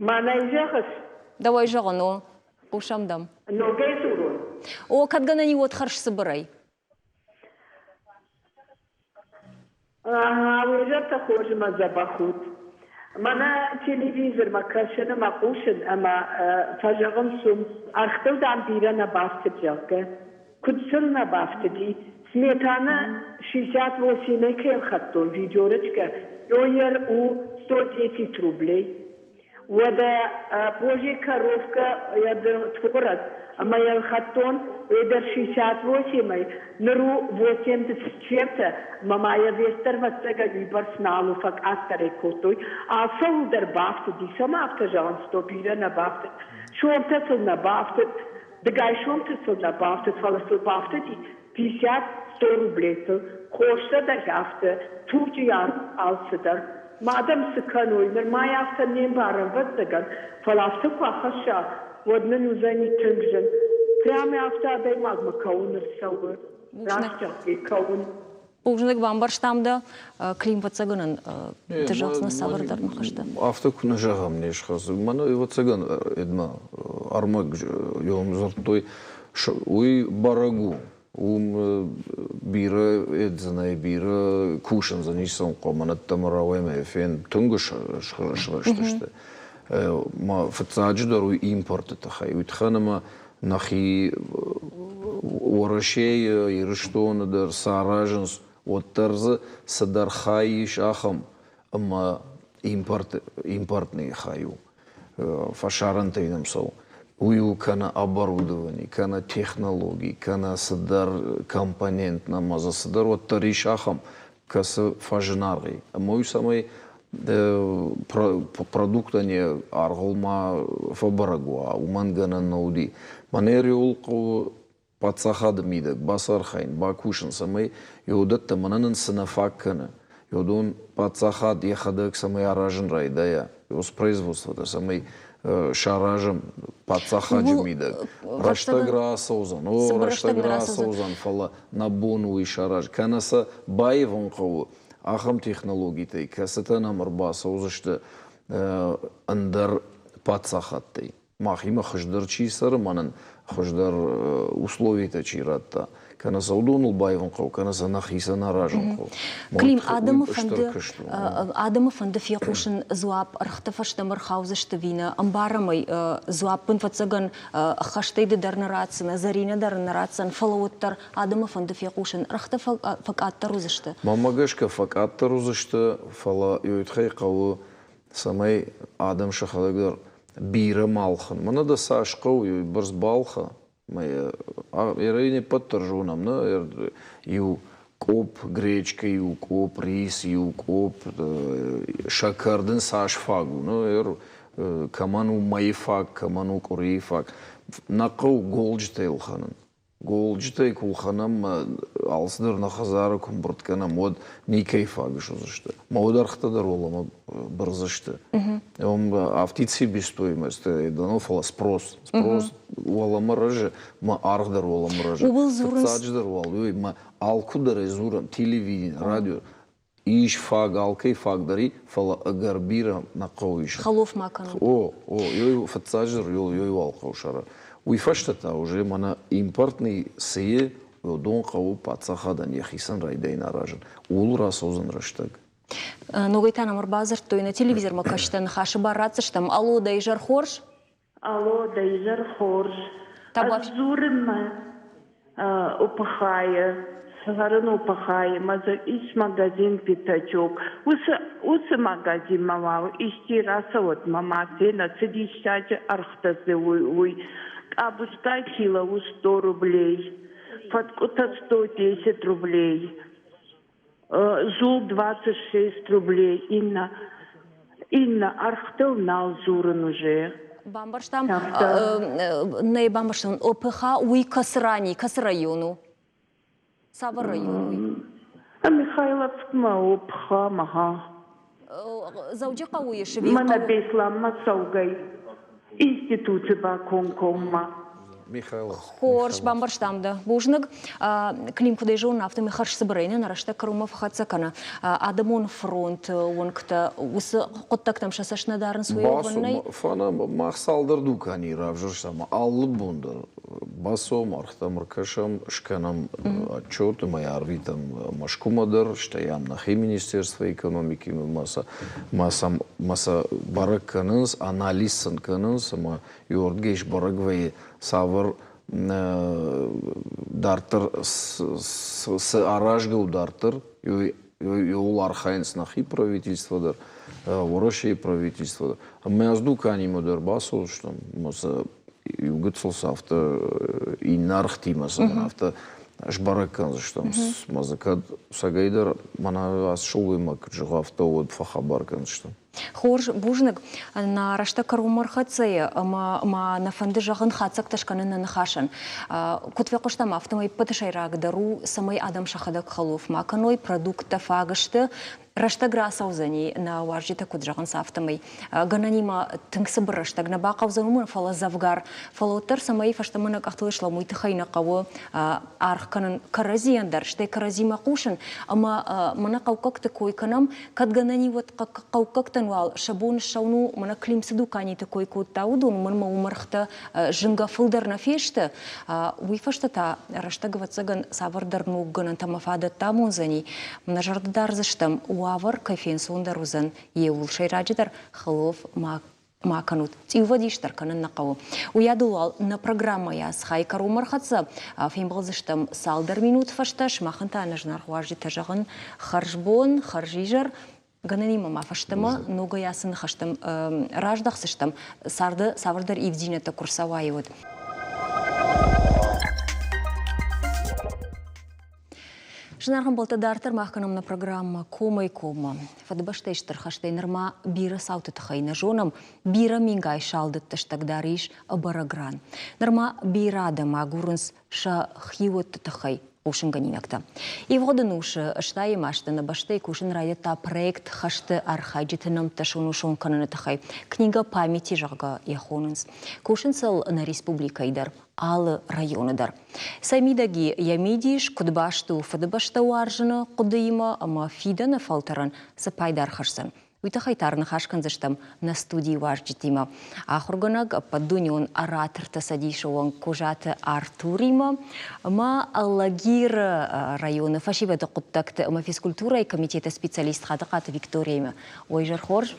Мӕнӕй зӕгъыс? Дӕуӕй зӕгъын, о. Хъусӕм дӕм. Ногӕй дзурон? О, кӕд гӕнӕн и, уӕд хӕрзцыбырӕй. Ага, уе зӕртӕ хорз ӕмӕ дзӕбӕх ут. Мӕнӕ телевизормӕ кӕсын ӕмӕ хъусын ӕмӕ фӕзӕгъынц уым, ӕргътыл, дам, бирӕ нӕ бафтыд, зӕгъгӕ. Куыд сыл нӕ бафтыди? Сметана 68-ӕй кӕй ӕлхӕдтон, ведерочкӕ, Йойер у 110 рублей. Уӕдӕ Божий коровкӕ йӕ творог ӕмӕ йӕ ӕлхӕдтон уый дӕр 68-ӕй, ныр у 80 с чем-то, ӕмӕ ма йӕ вес дӕр ӕвӕццӕгӕн уыйбӕрц нал у, фӕкъаддӕр ӕй кодтой. Алцӕуыл дӕр бафтыди, цӕмӕ афтӕ зӕгъынц, то бирӕ нӕ бафтыд. Сомтӕ сыл нӕ бафтыд, дыгай сомты сыл нӕ бафтыд, фӕлӕ сыл бафтыди 50 100 рублей сыл хостӕ дӕр афтӕ, туджы алцыдӕр. Ма адӕм цы кӕной, нырма йӕ афтӕ не мбарӕм, ӕвӕццӕгӕн, фӕлӕ афтӕ куы ахӕсса, уӕд нын уыдзӕни тынг зын. Прямо афтӕ адӕймагмӕ кӕуын ӕрцӕуы, раст зӕгъгӕ, кӕуын. Бузныг, бамбӕрстам дӕ. Клим, ӕвӕццӕгӕн ды зӕгъдзынӕ цавӕрдӕр ныхӕстӕ. Афтӕ куы нӕ зӕгъӕм, не схӕцы. Мӕнӕ, ӕвӕццӕгӕн, Эдма, ӕрмӕг йӕм дзырдтой, уый бӕрӕг у. Уым бирӕ эддзынӕй, бирӕ кусын дзы ницӕуын хъуамӕ ӕддӕмӕ рауайӕм фен тынг срӕзтысты. Фыццаджыдӕр уый импорты тыххӕй. Уый тыххӕн ӕмӕ нӕхи Уӕрӕсейы, Ирыстоны дӕр цы аразынц, уӕддӕр дзы цыдӕр хай ис ахӕм, ӕмӕ импорт, импортный хай у. Фӕсарӕнтӕй нӕм цӕуы. Уый у кӕнӕ оборудовани, кӕнӕ технологи, кӕнӕ цыдӕр компонент нӕм дзы цыдӕр уӕддӕр ис ахӕм, кӕцы фӕзынаргъ и. Ӕмӕ уый цӕмӕй продуктӕн йӕ аргъыл ма фӕбӕрӕг уа, уымӕн гӕнӕн нӕ уыди. Мӕнӕ риуыл хъӕуы паддзахады мидӕг бацархайын, бакусын, цӕмӕй уыдӕттӕ мӕнӕ нын цы нӕ фаг кӕны, уыдон паддзахад йӕхӕдӕг цӕмӕй аразын райдайа, уыцы производствотӕ цӕмӕй саразӕм паддзахаджы мидӕг. Рӕстӕг рацӕудзӕн, о, рӕстӕг рацӕудзӕн, фӕлӕ нӕ бон уый саразын. Кӕнӕ сӕ баивын хъӕуы ахӕм технологитӕй, кӕцытӕ нӕм ӕрбацӕудзысты ӕндӕр паддзахадтӕй. Махимӕ хуыздӕр чи цӕры, мӕнӕн хуыздӕр условитӕ чи радта, кӕнӕ сӕ уыдоныл баивын хъӕуы, кӕнӕ сӕ нӕхицӕн аразын хъӕуы. Клим, адӕмы фӕнды, адӕмы фӕнды фехъусын дзуапп, ӕргътӕ фӕстӕмӕ рхаудзысты ӕви нӕ. Ӕмбарӕм ӕй, дзуапп ын фӕццӕгӕн ӕххӕстӕй ды дӕр нӕ ратдзынӕ, Зӕринӕ дӕр нӕ ратдзӕн, фӕлӕ уӕддӕр адӕмы фӕнды фехъусын, ӕргътӕ фӕкъаддӕр уыдзысты. Мӕнмӕ гӕсгӕ фӕкъаддӕр уыдзысты, фӕлӕ уый тыххӕй хъӕуы, цӕмӕй адӕм сӕхӕдӕг дӕр бирӕ ма лхӕн. Мӕнӕ дӕ цас хъӕуы, уый бӕрц балхӕ. Ерӕй не ппӕт дӕр зонӕм, нӕ? Иу къопп гречкӕ, иу къопп рис, иу къопп сӕкӕр дын цас фаг у, нӕ? Кӕмӕн у мӕйы фаг, кӕмӕн у къуырийы фаг. Нӕ хъӕуы голджытӕй ӕлхӕнын. Голджытӕй куы лхӕнӕм, алцыдӕр нӕ хӕдзары куы мбырд кӕнӕм, уӕд никӕй фаг суыдзысты. Мӕ уӕд ӕргътӕ дӕр уӕлӕмӕ бырдзысты. Афтид себестоимость, дано, фӕлӕ спрос. Спрос уӕлӕмӕ рӕзы, мӕ аргъ дӕр уӕлӕмӕ рӕзы. Фыццаджыдӕр уал уый, мӕ алкуыдӕр ӕй дзурӕм, телевидени, радио. Ис фаг, алкӕй фаг дӕр и, фӕлӕ ӕгӕр бирӕ нӕ хъӕуы ис. Хӕлоф ма кӕнут. О, о, ёй фыццаджыдӕр ёй уал хъӕуы сӕры. Уый фӕстӕ та уже мӕнӕ импортный цы и, уыдон хъӕуы паддзахадӕн йӕхицӕн райдайын аразын. Ууыл рацӕудзӕн рӕстӕг. Ногӕй та нӕм ӕрбадзырдтой, нӕ телевизормӕ кӕсджытӕ ныхасы бар ратдзыстӕм. Алло, дӕ изӕр хорз? Алло, дӕ изӕр хорз. Ӕз дзурын мӕ ОПХ-йы, цӕрын ОПХ-йы, мӕ дзы ис магазин «Пятачок». Уыцы, уыцы магазинмӕ уал исчи рацӕуӕд мӕ ма фенӕд, цы диссаджы ӕргътӕ дзы уый. Къабускай кило у 100 рублей, фӕткъуытӕ 110 рублей. Дзул 26 рублей, иннӕ иннӕ ӕргътыл нал дзурын уже. Бамбӕрстам, нӕ бамбӕрстам, ОПХ уый кӕцы рани, кӕцы район у? Цавӕр район уый? Михайловскмӕ ОПХ, ага. Дзӕуджыхъӕуы ис ӕви Мӕнӕ Беслӕнмӕ цӕугӕй институты бакомкоммӕ. Хорз, бамбӕрстам дӕ. Бузныг. Клим куыдӕй зонын, афтӕмӕй хӕрзцыбырӕй нӕ рӕстӕг кӕронмӕ фӕхӕццӕ кӕны. Адӕмон фронты уынгтӕ уыцы хъуыддӕгтӕм сӕ цӕст нӕ дарынц, уый уӕвӕн нӕй? Фӕнӕ мах цалдӕр дуканийы равзӕрстам алы бон дӕр. Бацӕуӕм, ӕргътӕм ӕркӕсӕм, скӕнӕм отчет ӕмӕ йӕ арвитӕм Мӕскуымӕ дӕр, стӕй ам нӕхи Министерство экономикимӕ ма сӕ бӕрӕг кӕнынц, анализ сын кӕнынц ӕмӕ иуӕрдыгӕй сбӕрӕг вӕййы, цавӕр дарддӕр цы аразгӕ у дарддӕр, иуыл архайынц нӕхи правительство дӕр, Уӕрӕсейы правительство дӕр. Ӕмӕ ӕз дуканимӕ дӕр бацӕудзыстӕм, ӕмӕ сӕ иу гыццыл сӕ афтӕ иннӕ ӕргътимӕ сӕ афтӕ сбӕрӕг кӕндзыстӕм. Мӕ дзы кӕд цӕгӕйдӕр мӕнӕ ацы сылгоймаг куыд зӕгъы, афтӕ уӕд фӕхабар кӕндзыстӕм. Хорз, бузныг. Нӕ рӕстӕг кӕронмӕ ӕрхӕццӕ и, ӕмӕ ма нӕ фӕнды зӕгъын хатдзӕгтӕ скӕнын нӕ ныхасӕн. Куыд фехъуыстам, афтӕмӕй ӕппӕты сӕйрагдӕр у, цӕмӕй адӕм сӕхӕдӕг хӕлоф ма кӕной, продукттӕ фаг сты, Рӕстӕг рацӕудзӕни, нӕ уазджытӕ куыд зӕгъынц, афтӕмӕй. Гӕнӕнимӕ тынг цыбыр рӕстӕг нӕ бахъӕудзӕн уымӕн, фӕлӕ дзӕвгар. Фӕлӕ уӕддӕр цӕмӕй фӕстӕмӕ нӕ къӕхтыл слӕууӕм, уый тыххӕй нӕ хъӕуы аргъ кӕнын кӕрӕдзийӕн дӕр, стӕй кӕрӕдзимӕ хъусын. Ӕмӕ мӕнӕ хъӕуккӕгты кой кӕнӕм, кӕд гӕнӕн и, уӕд хъӕуккӕгтӕн уал сӕ бон ссӕуын у, мӕнӕ Клим цы дуканиты кой кодта, уыдон, уымӕн ӕмӕ уым ӕргътӕ зынгӕ фылдӕр нӕ фесты. Уый фӕстӕ та рӕстӕг, ӕвӕццӕгӕн, цавӕрдӕр ног гӕнӕнтӕ ӕмӕ фадӕттӕ амондзӕни. Нӕ зӕрды дардзыстӕм, уавӕр кӕй фенцондӕр уыдзӕн, еуыл сӕйраджыдӕр хӕлоф ма ма кӕнут. Цъиувӕдис дӕр кӕнын нӕ хъӕуы. Уыйадыл уал нӕ программӕйӕ хай кӕронмӕ ӕрхӕццӕ. Фембӕлдзыстӕм цалдӕр минут фӕстӕ. Сымахӕн та нӕ зынаргъ уазджытӕ зӕгъын хӕрзбон, хӕрзизӕр. Гӕнӕнимӕ ма фӕстӕмӕ ногӕй ацы ныхӕстӕм раздӕхдзыстӕм, царды цавӕрдӕр ивддзинӕдтӕ куы рцӕуа, уӕд. Зынаргъ ӕмбӕлттӕ, дарддӕр мах кӕнӕм нӕ программӕ «Комӕй-коммӕ». Фыдыбӕстӕйы стыр хӕстӕй нырма бирӕ цауты тыххӕй нӕ зонӕм, бирӕ мингай салдӕтты стӕгдар ис ӕбӕрӕг ран. Нырма бирӕ адӕм агурынц сӕ хиуӕтты тыххӕй хъусынгӕнинӕгтӕ. Ивгъуыд ӕнусы стайы азты нӕ бӕстӕйы кусын райдыдта проект хӕсты архайджыты нӕмттӕ сӕнусон кӕныны тыххӕй. Книга памяти, зӕгъгӕ, йӕ хонынц. Кусынц ыл нӕ республикӕйы дӕр, алы районы дӕр. Сӕ мидӕги йӕ мидис куыд баст у фыдыбӕстӕ уарзыны хъуыдыимӕ ӕмӕ фидӕны фӕлтӕрӕн цы пайда ӕрхӕсдзӕн, Уый тыххӕй та ӕрныхас кӕндзыстӕм нӕ студийы уазджытимӕ. Ахуыргӕнӕг, ӕппӕтдунеон ораторты цӕдисы уӕнг Козаты Артуримӕ ӕмӕ Алагиры районы фӕсивӕды хъуыддӕгты ӕмӕ физкультурӕйы комитеты специалист Хадыхъаты Викторияимӕ. Ой, изӕр хорз.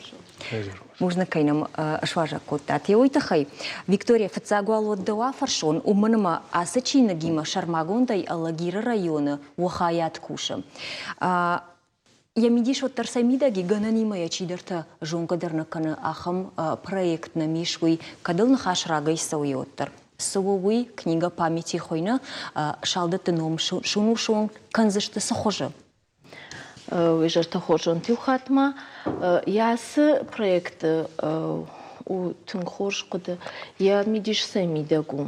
Бузныг, кӕй нӕм суазӕг кодтат. Уый тыххӕй, Виктория, фыццаг уал уӕд дӕу афӕрсон, уымӕн ӕмӕ ацы чиныгимӕ сӕрмагондӕй Алагиры районы уӕ хайад кусы. Йӕ мидис уӕддӕр сӕ мидӕг и, гӕнӕнимӕ йӕ чидӕртӕ зонгӕ дӕр нӕ кӕны, ахӕм проект нӕм ис, уый кӕд ыл ныхас рагӕй цӕуы, уӕддӕр. Цы у уый, книга памяти хуыйны, салдӕтты ном сунусон кӕндзысты цы хуызы? Уый зӕрдӕ хорз иу хатт ма. Йӕ ацы проекты У тынг хорз хъуыды. Йӕ мидис цӕй мидӕг у?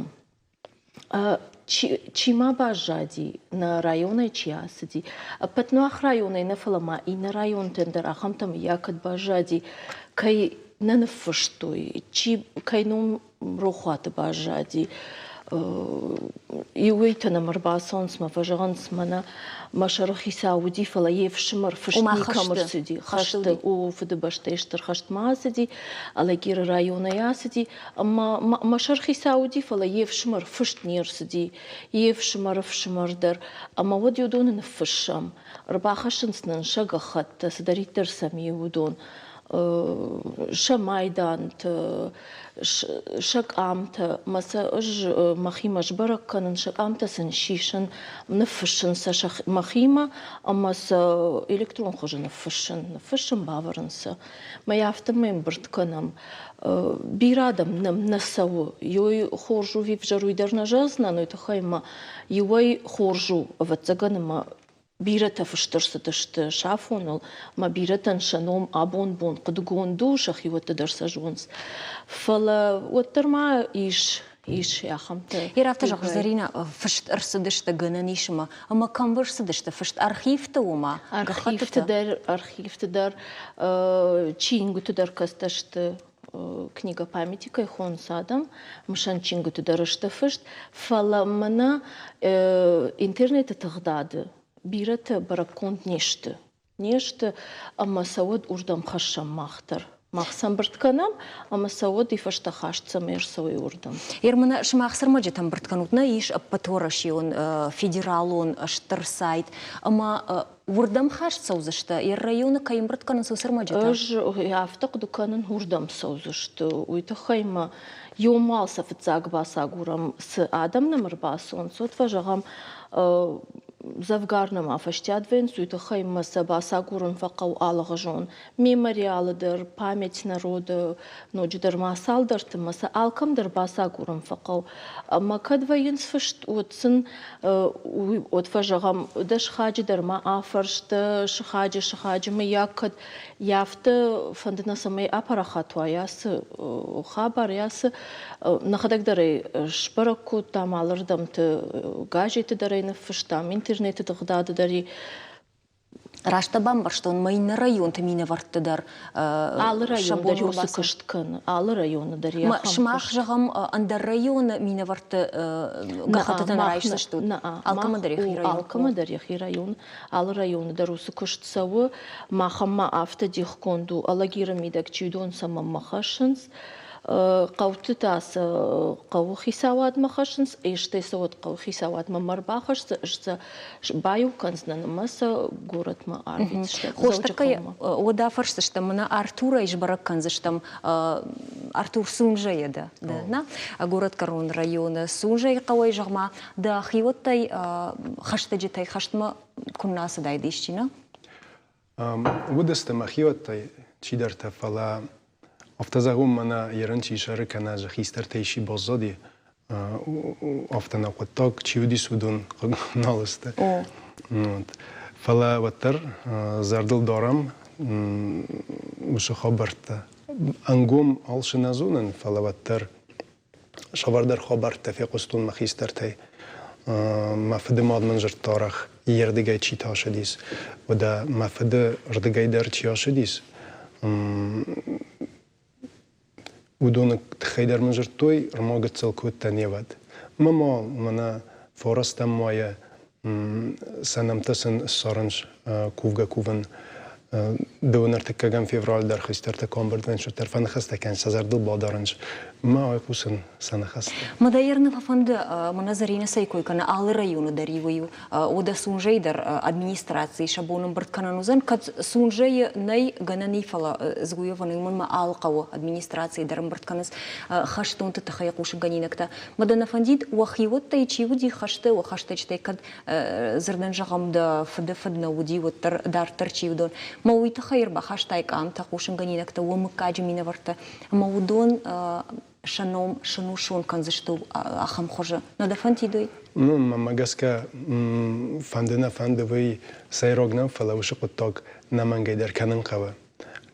Чи, чи ма баззади, нӕ районӕй чи ацыди, ӕппӕт мах районӕй нӕ, фӕлӕ ма иннӕ районтӕн дӕр ахӕмтӕ мыййаг кӕд баззади, кӕй нӕ ныффыстой, чи кӕй ном рохуаты баззади. Иуӕйтӕ нӕм ӕрбацӕуынц мӕ фӕзӕгъынц, мӕнӕ мӕ сӕрыхицау уыди, фӕлӕ йе фсымӕр фыст никӕм ӕрцыди. Хӕсты у Фыдыбӕстӕйы Стыр хӕстмӕ ацыди, Алагиры районӕй ацыди, ӕмӕ мӕ сӕрхицау уыди, фӕлӕ йе фсымӕр фыст не рцыди, йе фсымӕры фсымӕр дӕр. Ӕмӕ уӕд уыдоны ныффыссӕм. Ӕрбахӕссынц нын сӕ гӕххӕттӕ, цыдӕриддӕр сӕм и, уыдон. Сӕ майдантӕ, сӕ къамтӕ мӕ сӕ ӕз мӕхимӕ сбӕрӕг кӕнын, сӕ къамтӕ сын сисын, ныффыссын сӕ мӕхимӕ ӕмӕ сӕ электрон хуызы ныффыссын, ныффыссын, бавӕрын сӕ. Мӕ афтӕмӕй ӕмбырд кӕнӕм. Бирӕ адӕм нӕм нӕ цӕуы. Иуӕй хорз у, ӕвзӕр уый дӕр нӕ зӕгъдзынӕн, уый тыххӕй ӕмӕ иуӕй хорз у, ӕвӕццӕгӕн, ӕмӕ бирӕтӕ фыст ӕрцыдысты сафоныл, ӕмӕ бирӕтӕн сӕ ном абон бон хъуыдыгонд у, сӕхиуӕтты дӕр сӕ зонынц. Фӕлӕ уӕддӕр ма ис ис ахӕмтӕ. Йе афтӕ зӕгъ, Зӕринӕ, фыст ӕрцыдысты гӕнӕн ис ӕмӕ ӕмӕ кӕм ӕрцыдысты фыст архивты уымӕ? Архивты дӕр, архивты дӕр, чингуыты дӕр кӕцытӕ сты книга памяти кӕй хонынц адӕм, мысӕн чингуыты дӕр сты фыст, фӕлӕ мӕнӕ интернеты тыгъдады бирӕтӕ бӕрӕггонд не сты. Не сты, ӕмӕ сӕ уӕд уырдӕм хӕссӕм мах дӕр. Мах сӕ ӕмбырд кӕнӕм, ӕмӕ сӕ уӕд и фӕстӕ хаст цӕмӕй ӕрцӕуой уырдӕм. Ермана, сымах сӕрмӕджытӕ ӕмбырд кӕнут, нӕ ис ӕппӕтуӕрӕсеон федералон стыр сайт, ӕмӕ Уырдӕм хаст цӕудзысты? Йӕ районы кӕй ӕмбырд кӕнынц, уыцы ӕрмӕджытӕ? Ӕз афтӕ хъуыды кӕнын, уырдӕм цӕудзысты. Уый тыххӕй ма иумӕ сӕ фыццаг бацагурӕм, цы адӕм нӕм ӕрбацӕуынц, уӕд фӕзӕгъӕм, дзӕвгар нӕм афӕстиат вӕййынц, уый тыххӕй ма сӕ бацагурын фӕхъӕуы алыгъуызон мемориалы дӕр, память народа, ноджыдӕр ма цалдӕрты ма сӕ алкӕм дӕр бацагурын фӕхъӕуы. Ӕмӕ кӕд вӕййынц фыст, уӕд сын уӕд фӕзӕгъӕм, дӕ сыхаджы дӕр ма афӕрс, дӕ сыхаджы сыхаджы мыййаг кӕд йӕ афтӕ фӕнды нӕ цӕмӕй апарахат уа йӕ цы хабар, йӕ цы нӕхӕдӕг дӕр ӕй сбӕрӕг кодтам алырдӕмты, газеты дӕр ӕй ныффыстам, интернеты тыгъдады дӕр Раст дӕ бамбӕрстон, мӕ иннӕ районты минӕвӕртты дӕр Алы район дӕр уыцы куыст кӕны, алы районы дӕр йӕ Сымах, зӕгъӕм, ӕндӕр районы минӕвӕртты гӕххӕттытӕ нӕ райсдзыстут? Алкӕмӕ дӕр йӕхи район? Алкӕмӕ дӕр йӕхи район. Алы районы дӕр уыцы куыст цӕуы. Махӕн ма афтӕ дихгонд у, Алагиры мидӕг чи уыдон цӕмӕнмӕ хӕссынц, хъӕуты та сӕ хъӕуы хицауадмӕ хӕссынц, стӕй сӕ уӕд хъӕуы хицауадмӕ ма ӕрбахӕссы, ӕз сӕ баиу кӕндзынӕн ӕмӕ сӕ горӕтмӕ арвитдзыстӕм. Хорз, уӕд афӕрсдзыстӕм, мӕнӕ Артурӕй сбӕрӕг кӕндзыстӕм. Артур Сунжӕйӕ дӕ, нӕ? Горӕтгӕрон районы Сунжӕйы хъӕуӕй, зӕгъ-ма, дӕ хиуӕттӕй хӕстӕджытӕй хӕстмӕ куыннӕ ацыдаид исчи, нӕ? Уыдысты мӕ хиуӕттӕй чидӕртӕ, фӕлӕ афтӕ зӕгъон, мӕнӕ ерын чи сӕры кӕнӕ дзы хистӕртӕй исчи баззади, афтӕ нӕ хъуыддаг чи уыдис, уыдон нал сты. Фӕлӕ уӕддӕр зӕрдыл дарӕм уыцы хабӕрттӕ. Ӕнгом алцы нӕ зонын, фӕлӕ уӕддӕр Цавӕрдӕр хабӕрттӕ фехъуыстон мӕ хистӕртӕй. Мӕ фыды мад мын дзырдта арӕх, йе рдыгӕй чи тасыдис, уӕдӕ мӕ фыды рдыгӕй дӕр чи ацыдис, уыдоны тыххӕй дӕр мын дзырдтой, ӕрмӕг гыццыл кодта не вӕд. Мӕ ма мӕнӕ фарӕстӕм майы Сӕ нӕмттӕ сын ссарынц кувгӕ-кувын. Дыууын ӕртыккӕгӕм февраль дӕр хистӕртӕ комбырдгӕнджытӕ фӕныхӕстӕ кӕнынц, сӕ зӕрдыл бадарынц. Ма айхъусын сӕ ныхӕстӕ. Мадӕйӕр нӕ фӕфӕнды, мӕнӕ Зӕринӕ цӕй кой кӕны, алы районы дӕр иуӕй-иу уӕдӕ Сунжӕйы дӕр администрацийы сӕ бон ӕмбырд кӕнӕн уыдзӕн, кӕд Сунжӕйы нӕй гӕнӕн и, фӕлӕ Згуеваны уымӕн ма алы хъӕуы администрацийы дӕр ӕмбырд кӕнынц хӕстонты тыххӕй хъусынгӕнинӕгтӕ. Ма дӕ нӕ фӕндид, уӕхиуӕттӕй чи уыди хӕсты, уӕ хӕстӕджытӕй кӕд дзырдӕн зӕгъӕм, дӕ фыды фыд нӕ уыди, уӕддӕр дарддӕр чи уыдон. Мӕ уый тыххӕй ӕрбахастай къамтӕ, хъусынгӕнинӕгтӕ, уӕ мыггаджы минӕвӕрттӕ, ӕмӕ уыдон сӕ ном сӕнусон кӕндзысты ахӕм хуызы. Нӕ дӕ фӕндид уый? Ну, мӕнмӕ гӕсгӕ, фӕнды нӕ фӕнды, уый сӕйраг нӕу, фӕлӕ уыцы хъуыддаг нӕмӕнгӕй дӕр кӕнын хъӕуы.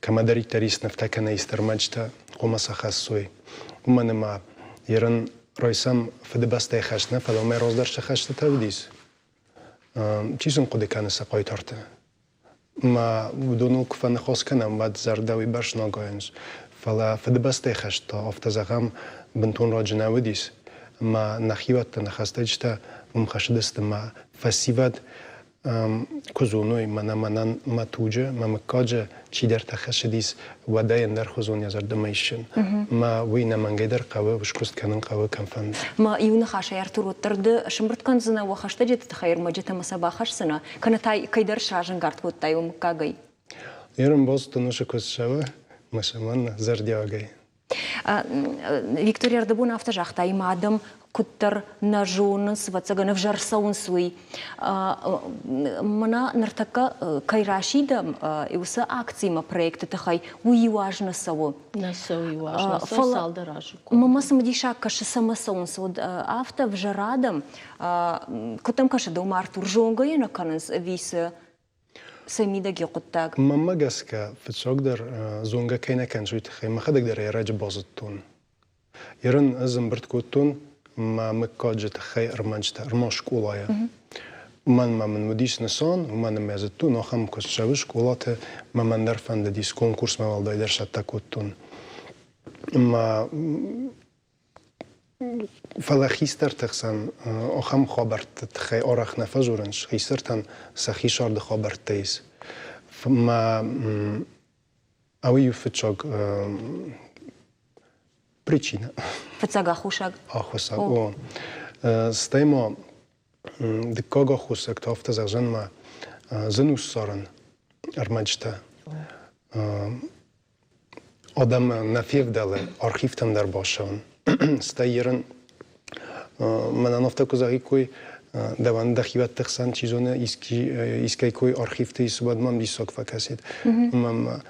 Кӕмӕдӕриддӕр ис нывтӕ кӕнӕ ис ӕрмӕджытӕ, хъуамӕ сӕ хӕссой. Уымӕн ӕмӕ ерын райсӕм Фыдыбӕстӕйы хӕст нӕ, фӕлӕ уымӕй раздӕр цы хӕстытӕ уыдис, чи сын хъуыды кӕны сӕ хъайтарты? Мӕ уыдоныл куы фӕныхас кӕнӕм, уӕд зӕрдӕ уыйбӕрц нӕ агайынц. Фӕлӕ Фыдыбӕстӕйы хӕст та, афтӕ зӕгъӕм, бынтон раджы нӕ уыдис. Ӕмӕ нӕхиуӕттӕ, нӕ хӕстӕджытӕ уым хӕцыдысты мӕ фӕсивӕд куы зоной, мӕнӕ мӕнӕн мӕ туджы, мӕ мыггаджы чидӕртӕ хӕцыдис, уӕд ӕй ӕндӕрхуызон йӕ зӕрдӕмӕ исын. Мӕ уый нӕмӕнгӕй дӕр хъӕуы, скуыст кӕнын хъӕуы кӕмфӕнды. Мӕ иу ныхасӕй, Артур, уӕддӕр ды сӕмбырд кӕндзынӕ уӕ хӕстӕджыты тыххӕй ӕрмӕджытӕ ӕмӕ сӕ бахӕсдзынӕ, кӕнӕ та кӕйдӕр сразӕнгард кодтай уӕ мыггагӕй? Ерын бацыдтӕн уыцы куыст цӕуы, мӕ цӕмӕн зӕрдиагӕй. Виктория ӕрдӕбон афтӕ загъта, ӕмӕ адӕм куыддӕр нӕ зонынц, ӕвӕццӕгӕн, ӕвзӕр цӕуынц, уый. Мӕнӕ ныртӕккӕ кӕй расидӕм, уыцы акцимӕ проекты тыххӕй, уый иу аз нӕ цӕуы. Нӕ цӕуы иу аз, нӕ цӕуы цалдӕр азы. Мӕ цымыдисаг кӕсы, цӕмӕ цӕуынц уӕд афтӕ ӕвзӕр адӕм. Куыд дӕм кӕсы, дӕумӕ, Артур, зонгӕ йӕ нӕ кӕнынц ӕви цы? Сӕ мидӕг йӕ хъуыддаг. Мӕнмӕ гӕсгӕ, фыццагдӕр зонгӕ кӕй нӕ кӕныс, уый тыххӕй мӕхӕдӕг дӕр ӕй ӕрӕджы базыдтон. Ерын ӕз ӕмбырд кодтон мӕ мыггаджы тыххӕй ӕрмӕджытӕ, ӕрмӕст скъолайы. Уымӕн ма мын уыдис нысан, уымӕн ӕмӕ зыдтон, ахӕм куыст цӕуы скъолаты, мӕ мӕн дӕр фӕндыдис, конкурсмӕ уӕлдайдӕр цӕттӕ кодтон. Ӕмӕ Фӕлӕ хистӕрты хсӕн ахӕм хабӕртты тыххӕй арӕх нӕ фӕдзурынц, хистӕртӕн сӕхи царды хабӕрттӕ ис. Мӕ ауый у фыццаг причина. Фыццаг аххосаг? Аххосаг, о. Стӕй ма дыккаг аххосаг та афтӕ зӕгъдзӕн мӕ зын у ссарын ӕрмӕджытӕ. Адӕм нӕ февдӕлы архивтӕм дӕр бацӕуын. Стӕй ерын мӕнӕн афтӕ куы зӕгъиккой, дӕуӕн дӕхиуӕтты хсӕн, чи зоны, искӕй кой архивты ис, уӕд мӕм диссаг фӕкӕсид. Мӕм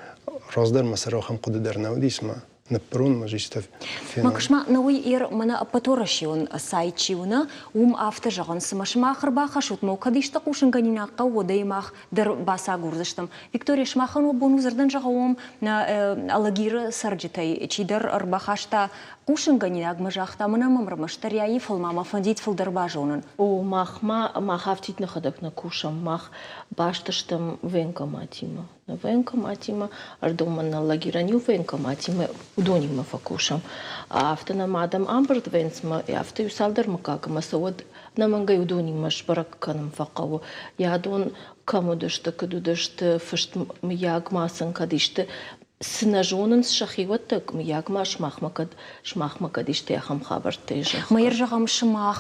раздӕр мӕ сӕр ахӕм хъуыды дӕр нӕ уыдис, мӕ ныппырон мӕ исты фенон. Максма, науи ер мӕнӕ ӕппӕтуӕрӕсеон сайт чи уына, уым афтӕ зӕгъынц, цыма сымах ӕрбахӕссут, мӕ кӕд исты хъусынгӕнинаг хъӕуы, уӕд ӕй мах дӕр бацагурдзыстӕм. Виктория, сымахӕн уӕ бон у дзырдӕн зӕгъӕм, Алагиры цӕрджытӕй чидӕр ӕрбахаста хъусынгӕнинаг мӕ загъта, мӕнӕ мӕм ӕрмӕстдӕр яи фӕлмӕ мӕ фӕндид фылдӕр базонын. О, мах ма, мах афтид нӕхӕдӕг нӕ кусӕм, мах баст стӕм военкоматимӕ. Нӕ военкоматимӕ, ӕрдомӕн нӕ лагерӕн иу военкоматимӕ, уыдонимӕ фӕкусӕм. Афтӕ нӕм адӕм ӕмбырд вӕййынц ӕмӕ афтӕ иу цалдӕр мыггагмӕ сӕ уӕд ӕнӕмӕнгӕй уыдонимӕ сбӕрӕг кӕнын фӕхъӕуы. Йӕ адон кӕм уыдысты, куыд уыдысты, фыст мыййаг ма сын кӕд исты цы нӕ зонынц сӕхиуӕттӕ, мыййаг ма сымахмӕ кӕд сымахмӕ кӕд исты ахӕм хабӕрттӕ зӕгъгӕ. Майыр зӕгъӕм, сымах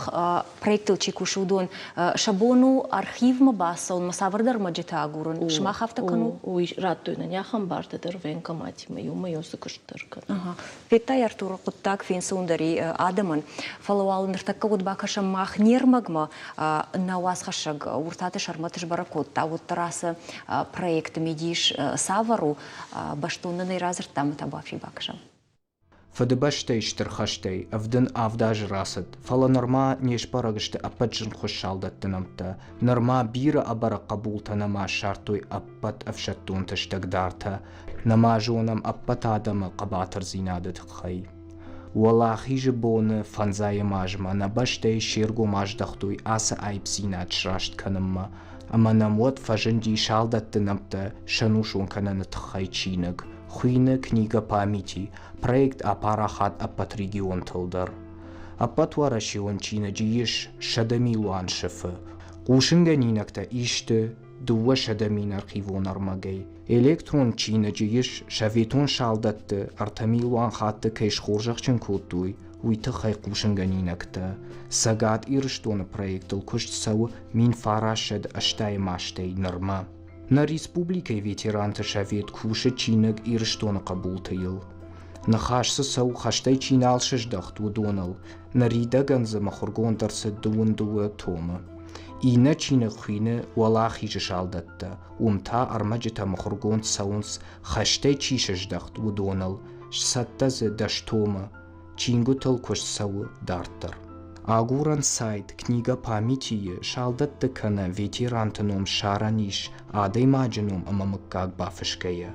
проектыл чи кусы, уыдон сӕ бон у архивмӕ бацӕуынмӕ цавӕрдӕр ӕрмӕджытӕ агурын. Сымах афтӕ кӕнут? Уый радтой нын ахӕм бартӕ дӕр военкоматимӕ иумӕ уыцы куыст дӕр кӕнӕм. Федтай, Артуры хъуыддаг фенцондӕр и адӕмӕн, фӕлӕ уал ныртӕккӕ уӕд бакӕсӕм мах не рмӕгмӕ, нӕ уацхӕссӕг Уртаты Сӕрмӕт сбӕрӕг кодта, уӕддӕр ацы проекты мидис цавӕр у, бӕстон нын ӕй радзырдта ӕмӕ та бафи бакӕсӕм. Фыдыбӕстӕйы Стыр хӕстӕй 37 азы рацыд, фӕлӕ нырма не сбӕрӕг сты ӕппӕт зынгхуыст салдӕтты нӕмттӕ, нырма бирӕ ӕбӕрӕг хъӕбултӕ нӕма ссардтой ӕппӕт ӕфсӕддонты стӕгдартӕ, нӕма зонӕм ӕппӕт адӕмы хъӕбатырдзинады тыххӕй. Уӕлахизы боны фӕндзайӕм азмӕ нӕ бӕстӕйы се ргом аздӕхтой ацы аипдзинад сраст кӕнынмӕ, ӕмӕ нӕм уӕд фӕзынди салдӕтты нӕмттӕ сӕнусон кӕныны тыххӕй чиныг, хуыйны «Книга памяти», проект апарахат ӕппӕт регионтыл дӕр. Ӕппӕтуӕрӕсеон чиныджы ис 100 милуан сыфы. Хъусынгӕнинӕгтӕ исты 200 000 архивон ӕрмӕгӕй. Электрон чиныджы ис, советон салдӕтты 3 милуан хатты кӕй схорзӕхджын кодтой, уый тыххӕй хъусынгӕнинӕгтӕ. Цӕгат Ирыстоны проектыл куыст цӕуы 1980 азтӕй нырмӕ. Нӕ республикӕйы ветеранты совет кусы чиныг Ирыстоны хъӕбулты-йыл. Ныхас дзы цӕуы, хӕстӕй чи нал сыздӕхт, уыдоныл. Ныридӕгӕн дзы мыхуыргонд ӕрцыд 22 томы. Иннӕ чиныг хуины Уӕлахизы салдӕттӕ, уым та ӕрмӕджытӕ мыхуыргонд цӕуынц, хӕстӕй чи сыздӕхт, уыдоныл, сцӕттӕ дзы 10 томы, чингуытыл куыст цӕуы дарддӕр. Агурӕн сайт «Книга памяти»-йы салдӕтты кӕнӕ ветеранты ном ссарӕн ис адӕймаджы ном ӕмӕ мыггаг бафысгӕйӕ.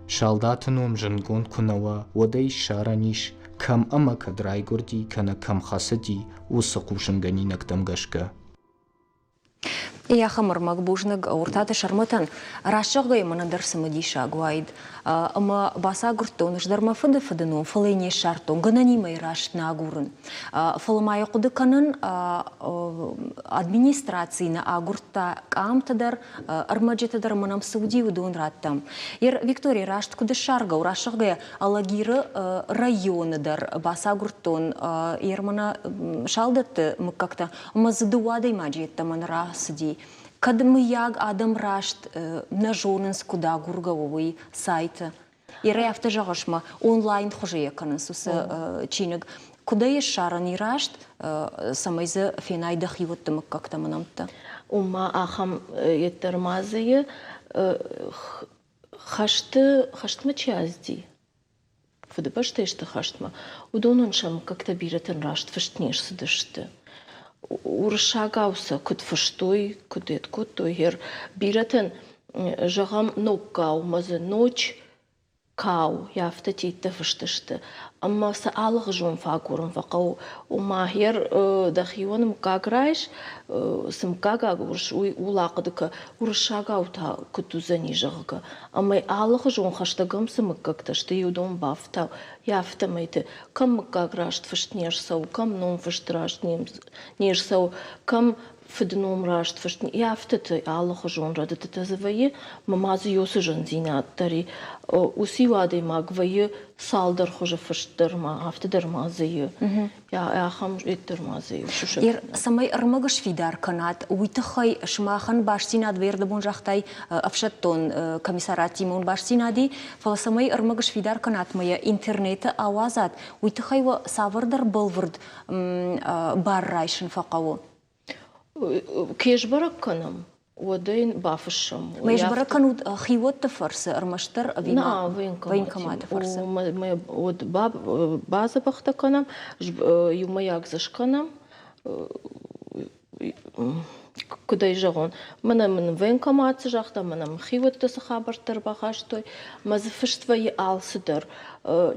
Салдаты ном зындгонд куы нӕ уа, уӕд ӕй ссарӕн ис, кӕм ӕмӕ кӕд райгуырди кӕнӕ кӕм хӕцыди, уыцы хъусынгӕнинӕгтӕм гӕсгӕ. Ахӕм ӕрмӕг бузныг Уыртаты Сӕрмӕтӕн. Раст зӕгъгӕйӕ мӕнӕн дӕр цымыдисаг уаид. Ӕмӕ бацагуырдтон ӕз дӕр мӕ фыды фыды ном, фӕлӕ йын не ссардтон, гӕнӕнимӕ йӕ раст нӕ агурын. Фӕлӕ ма йӕ хъуыды кӕнын, администраци нӕ агуырдта къамтӕ дӕр, ӕрмӕджытӕ дӕр ӕмӕ нӕм цы уыди, уыдон радтам. Виктория, раст куыд ссаргӕ у, раст зӕгъгӕйӕ, Алагиры районы дӕр бацагуырдтон Ермана салдӕтты мыггӕгтӕ ӕмӕ дзы дыууӕ адӕймаджы йеддӕмӕ нӕ рацыди. Кӕд, мыййаг, адӕм раст нӕ зонынц, куыд агургӕ у, уый сайты. Ирӕ афтӕ зӕгъыс мӕ, онлайн хуызы йӕ кӕнынц уыцы чиныг. Куыд ӕй ссарӕн и раст, цӕмӕй дзы фенай дӕхиуӕтты мыггӕгтӕ мӕ нӕмттӕ? Ома ахӕм йеддӕр ма дзы хӕсты хӕстмӕ чи ацыди, Фыдыбӕстӕйы сты хӕстмӕ, уыдонӕн сӕ мыггӕгтӕ бирӕтӕн раст фыст не рцыдысты. Уырыссагау сӕ куыд фыстой, куыд ед кодтой, гъер бирӕтӕн, зӕгъӕм, ноггау мӕ дзы ночь кау, афтӕ теттӕ фыст сты. Ӕмӕ сӕ алыгъуызон фӕагурын фӕхъӕуы. Ома, гъер дӕхион мыггаг райс, цы мыггаг агурыс, уый ууыл ахъуыды кӕ, уырыссагау та куыд уыдзӕни, зӕгъгӕ. Ӕмӕ алыхуызон хӕстӕгӕм цы мыггӕгтӕ сты, уыдон бафтау. Йӕ афтӕмӕйты кӕм мыггаг раст фыст не рцӕуы, кӕм ном фыст раст не рцӕуы, кӕм фыдном раст фыст. Йӕ афтӕты алыхуызон рӕдыдтытӕ дзы вӕййы, ӕмӕ ма дзы уыцы зындзинад дӕр и. Уыцы иу адӕймаг вӕййы цалдӕр хуызы фыст дӕр ма, афтӕ дӕр ма дзы и. Ахӕм дӕр ма дзы и сусӕг. Цӕмӕй ӕрмӕг сфидар кӕнат, уый тыххӕй сымахӕн бастдзинад вердыбон загътай ӕфсӕддон комиссарадтимӕ уын бастдзинад и, фӕлӕ цӕмӕй ӕрмӕг сфидар кӕнат ӕмӕ йӕ интернеты ауадзат, уый тыххӕй уӕ цавӕрдӕр бӕлвырд бар райсын фӕхъӕуы? Ке сбӕрӕг кӕнӕм, уӕд ӕй бафыссӕм. Мӕ сбӕрӕг кӕнут хиуӕтты фӕрцы ӕрмӕстдӕр ӕви ма военкоматы фӕрцы? Уӕд бадзӕбӕхтӕ кӕнӕм, иумӕйаг дзы скӕнӕм. Куыд ӕй зӕгъон, мӕнӕ мын военкомат цы загъта, мӕнӕ мын хиуӕттӕ цы хабӕрттӕ ӕрбахастой, мӕ дзы фыст вӕййы алцыдӕр.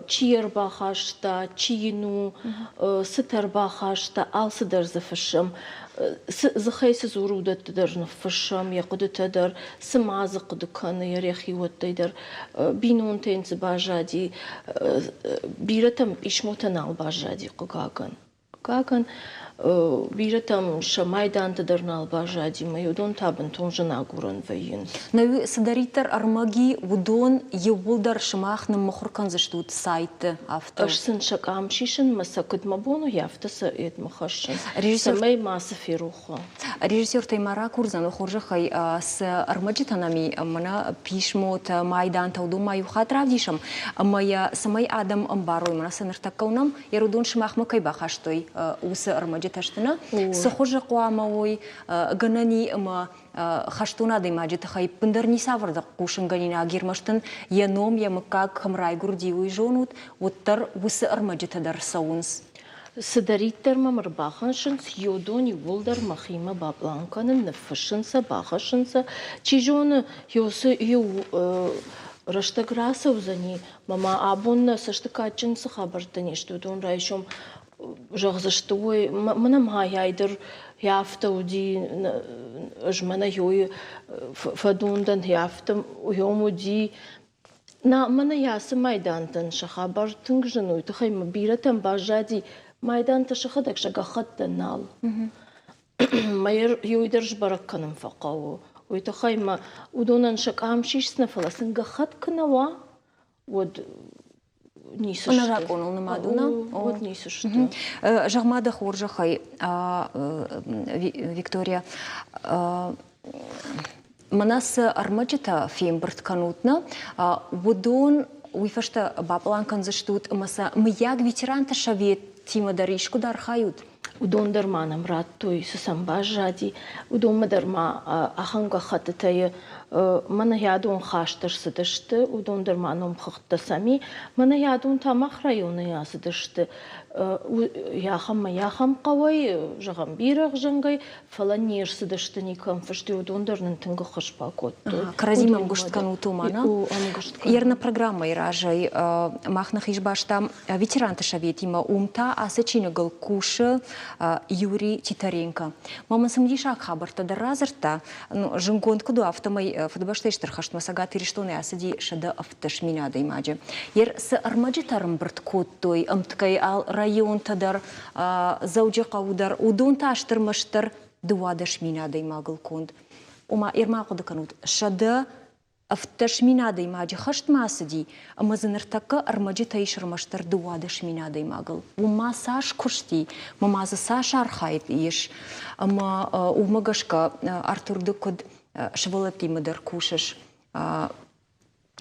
Чи ӕрбахаста, чи йын у, цытӕ ӕрбахаста, алцыдӕр дзы фыссӕм. Дзыхӕй цы дзуры, уыдӕтты дӕр ныффыссӕм, йӕ хъуыдытӕ дӕр, цы ма дзы хъуыды кӕны йӕ йӕхиуӕттӕй дӕр. Бинонтӕ йын дзы баззади, бирӕтӕм писмотӕ нал баззади, хъыгагӕн. Хъыгагӕн, бирӕтӕм сӕ майдантӕ дӕр нал баззади, ӕмӕ уыдон та бынтон зын агурӕн вӕййынц. Цыдӕриддӕр ӕрмӕг и, уыдон иууылдӕр сымах ныммыхуыр кӕндзыстут сайтты, афтӕ? Ӕз сын сӕ къам сисын мӕ сӕ куыд мӕ бон у, афтӕ сӕ йедмӕ хӕссын, цӕмӕй мацы ферох уа. Режиссертӕй ма ракурдзӕн, хорзӕхӕй цы ӕрмӕджытӕ нӕм и, мӕнӕ писмотӕ, майдантӕ, уыдон ма иу хатт равдисӕм, ӕмӕ йӕ цӕмӕй адӕм ӕмбарой, мӕнӕ сӕ ныртӕккӕ уынӕм, йӕ уыдон сымахмӕ кӕй бахастой, уыцы ӕрмӕджытӕ сты нӕ? Цы хуызы хъуамӕ уой, гӕнӕн и ӕмӕ хӕстон адӕймаджы тыххӕй ӕппындӕр ницавӕр хъусынгӕнинаг, ӕрмӕст ын йӕ ном, йӕ мыггаг кӕм райгуырди, уый зонут, уӕддӕр уыцы ӕрмӕджытӕ дӕр цӕуынц. Цыдӕриддӕр мӕм ӕрбахӕссынц, уыдон иууылдӕр мӕхимӕ бапълан кӕнын, ныффыссын сӕ, бахӕссын сӕ. Чи зоны, уыцы иу рӕстӕг рацӕудзӕни, мӕ ма абон нӕ цӕсты кадджын цы хабӕрттӕ не сты, уыдон райсом зӕгъдзысты, ой, мӕнӕ ма дӕр афтӕ уыди, ӕз мӕнӕ йойы фӕдон дӕн, афтӕ йом уыди. На, мӕнӕ ацы майдантӕн сӕ хабар тынг зын у, уый тыххӕй мӕ бирӕтӕн баззади майдантӕ сӕхӕдӕг сӕ гӕххӕттӕ нал. Мӕ иуӕй дӕр сбӕрӕг кӕнын фӕхъӕуы. Уый тыххӕй мӕ уыдонӕн сӕ къам сисдзынӕ, фӕлӕ сын гӕххӕтт куы нӕ уа, уӕд ницы сты. Ӕнӕзакъоныл нымад у, нӕ? Уӕд ницы сты. Зӕгъ-ма дӕ хорзӕхӕй, Виктория, мӕнӕ цы ӕрмӕджытӕ фембырд кӕнут, нӕ, уыдон уый фӕстӕ бапълан кӕндзыстут ӕмӕ сӕ мыййаг ветеранты советимӕ дӕр искуыд архайут? Уыдон дӕр ма нӕм радтой, цы сӕм баззади, уыдонмӕ дӕр ма ахӕм гӕххӕттытӕ мӕнӕ адон хаст ӕрцыдысты, уыдон дӕр ма номхыгъдтӕ сӕм и. Мӕнӕ адон та мах районӕй ацыдысты. Ахӕм ӕмӕ ахӕм хъӕуӕй, зӕгъӕм, бирӕгъзӕнгӕй, фӕлӕ не рцыдысты никӕм фысты, уыдон дӕр нын тынг ӕххуыс бакодтой. Кӕрӕдзимӕ ӕмгуыст кӕнут уымӕ, нӕ? Ӕмгуыст Ерна программӕйы разӕй мах нӕхи сбастам ветеранты советимӕ, уым та ацы чиныгыл кусы Юрий Титаренко. Ма мын цымыдисаг хабӕрттӕ дӕр радзырдта. Зынгонд куыд у, афтӕмӕй Фыдыбӕстӕйы Стыр хӕстмӕ Цӕгат Ирыстонӕй ацыди 170 адӕймаджы. Ер цы ӕрмӕджытӕ ӕрӕмбырд кодтой ӕмткӕй районтӕ дӕр, Дзӕуджыхъӕуы дӕр, уыдон та стыр мӕстдӕр 12 000 адӕймагыл конд. Ома, ӕрма хъуыды кӕнут, 117 000 адӕймаджы хӕстмӕ ацыди, ӕмӕ дзы ныртӕккӕ ӕрмӕджытӕ ис ӕрмӕстдӕр 12 000 адӕймагыл. Уым ма цас куысти, ӕмӕ ма дзы цас архайд ис. Ӕмӕ уымӕ гӕсгӕ, Артур, ды куыд сывӕллӕттимӕ дӕр кусыс,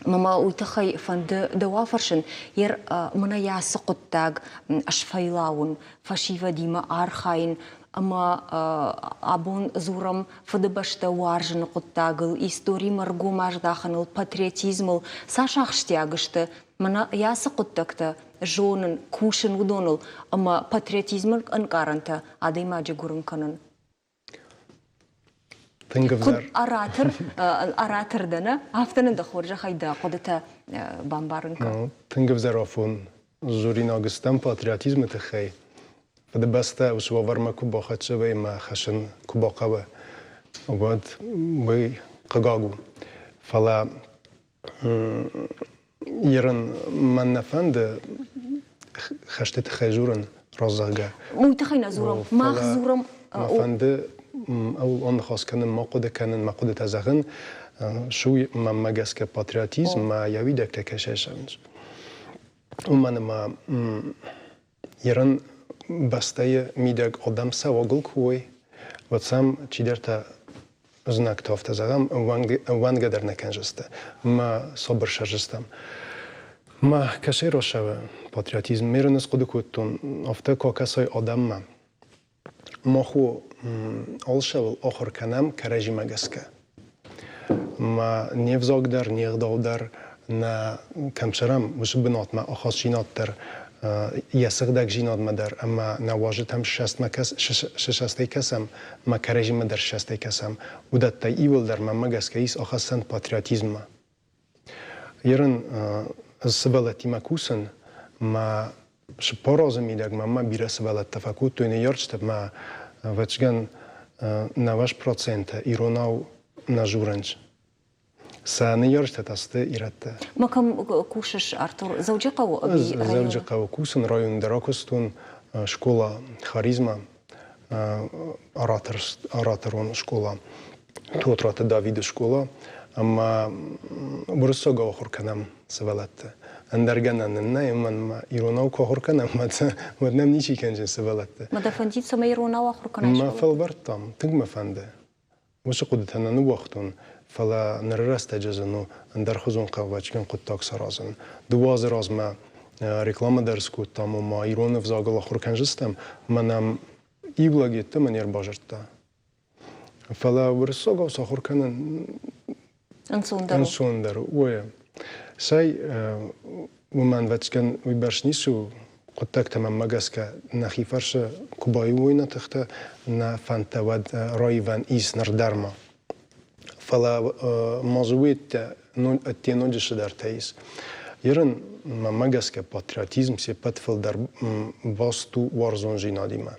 Мӕ уый тыххӕй фӕнды дӕу афӕрсын, ер мӕнӕ йӕ ацы хъуыддаг сфӕйлауын, фӕсивӕдимӕ архайын ӕмӕ абон дзурӕм Фыдыбӕстӕ уарзыны хъуыддагыл, историмӕ ргом аздахыныл, патриотизмыл цас ахсджиаг сты, мӕнӕ йӕ ацы хъуыддӕгтӕ зонын, кусын уыдоныл ӕмӕ патриотизмы ӕнкъарӕнтӕ адӕймаджы гуырын кӕнын. Тынг ӕвзӕр. Куыд оратор, оратор дӕ, нӕ? Афтӕ нын дӕ хорзӕхӕй дӕ хъуыдытӕ бамбарын кӕн. Тынг ӕвзӕр афон дзуринаг стӕм патриотизмы тыххӕй. Фыдыбӕстӕ уыцы уавӕрмӕ куы бахӕццӕ вӕййы ӕмӕ хӕссын куы бахъӕуы, уӕд уый хъыгаг у. Фӕлӕ Ерын мӕн нӕ фӕнды хӕсты тыххӕй дзурын, раззагӕ. Уый тыххӕй нӕ дзурӕм. Мах дзурӕм. Мӕ фӕнды ӕуыл аныхас кӕнын, ма хъуыды кӕнын, мӕ хъуыдытӕ зӕгъын. Суй мӕнмӕ гӕсгӕ патриотизм мӕ йӕ уидӕгтӕ кӕй сӕфынц. Уымӕн ӕмӕ Ерын бӕстӕйы мидӕг адӕм сӕ уагыл куы уой, уӕд сӕм чидӕртӕ знӕгтӕ, афтӕ зӕгъӕм, ӕууӕндгӕ дӕр нӕ кӕнжысты мӕ сабыр сӕржыстӕм. Мӕ кӕсӕй росӕвы патриотизм мерын ӕз хъуыды кодтон, афтӕ куы акӕсай адӕммӕ, Мах у алцӕуыл ахуыр кӕнӕм кӕрӕдзимӕ гӕсгӕ. Ма не взаг дӕр, не гъдау дӕр нӕ кӕм цӕрӕм, уыцы бынатмӕ ахастдзинад дӕр, йӕ сыгъдӕгдзинадмӕ дӕр ӕмӕ нӕ уазджытӕм сысастӕй кӕсӕм, мӕ кӕрӕдзимӕ дӕр сысастӕй кӕсӕм, уыдӕттӕй иуылдӕр мӕнмӕ гӕсгӕ ис ахӕссӕн патриотизммӕ. Ерын ӕз сывӕллӕттимӕ кусын, мӕ цыппор азы мидӕг мӕнмӕ бирӕ сывӕллӕттӕ фӕкодтой ныййарджытӕ мӕ, ӕвӕццӕгӕн, 90% иронау нӕ дзурынц. Сӕ ныййарджытӕ та сты ирӕттӕ. Ма кӕм кусыс, Артур? Дзӕуджыхъӕуы ӕви районы? Дзӕуджыхъӕуы кусын, районы дӕр акуыстон, скъола Харизма, ораторон скъола, Тотраты Давиды скъола, ӕмӕ уырыссагау ахуыр кӕнӕм сывӕллӕтты. Ӕндӕр гӕнӕн нын нӕй, уымӕн ӕмӕ иронау куы ахуыр кӕнӕм, уӕд нӕм ничи кӕнджын сывӕллӕтты. Ма дӕ фӕндид, цӕмӕй иронау ахуыр кӕнай? Мӕ фӕлвӕрдтам, тынг мӕ фӕнды. Уыцы хъуыдытӕ нӕ ныууагътон, фӕлӕ ныры рӕстӕджы зын у ӕндӕрхуызон хъӕлвӕчгын хъуыддаг саразын. Дыууӕ азы размӕ рекламӕ дӕр скодтам, ома ирон ӕвзагыл ахуыр кӕнжыстӕм, мӕ нӕм иу лӕг йеддӕмӕ не рбазырдта. Фӕлӕ уырыссагау сахуыр кӕнын ӕнцондӕр у. Ӕнцондӕр у, уойӕ. Цӕй, уымӕн ӕвӕццӕгӕн уыйбӕрц ницы у, хъуыддӕгтӕ мӕнмӕ гӕсгӕ нӕхи фӕрцы куы баиу уой нӕ тыхтӕ, нӕ фӕндтӕ уӕд раивӕн ис ныр дӕр ма. Фӕлӕ ма дзы уыдтӕ ӕдде ноджы цыдӕртӕ ис. Ерын, мӕнмӕ гӕсгӕ, патриотизм се ппӕт фылдӕр баст у уарзондзинадимӕ.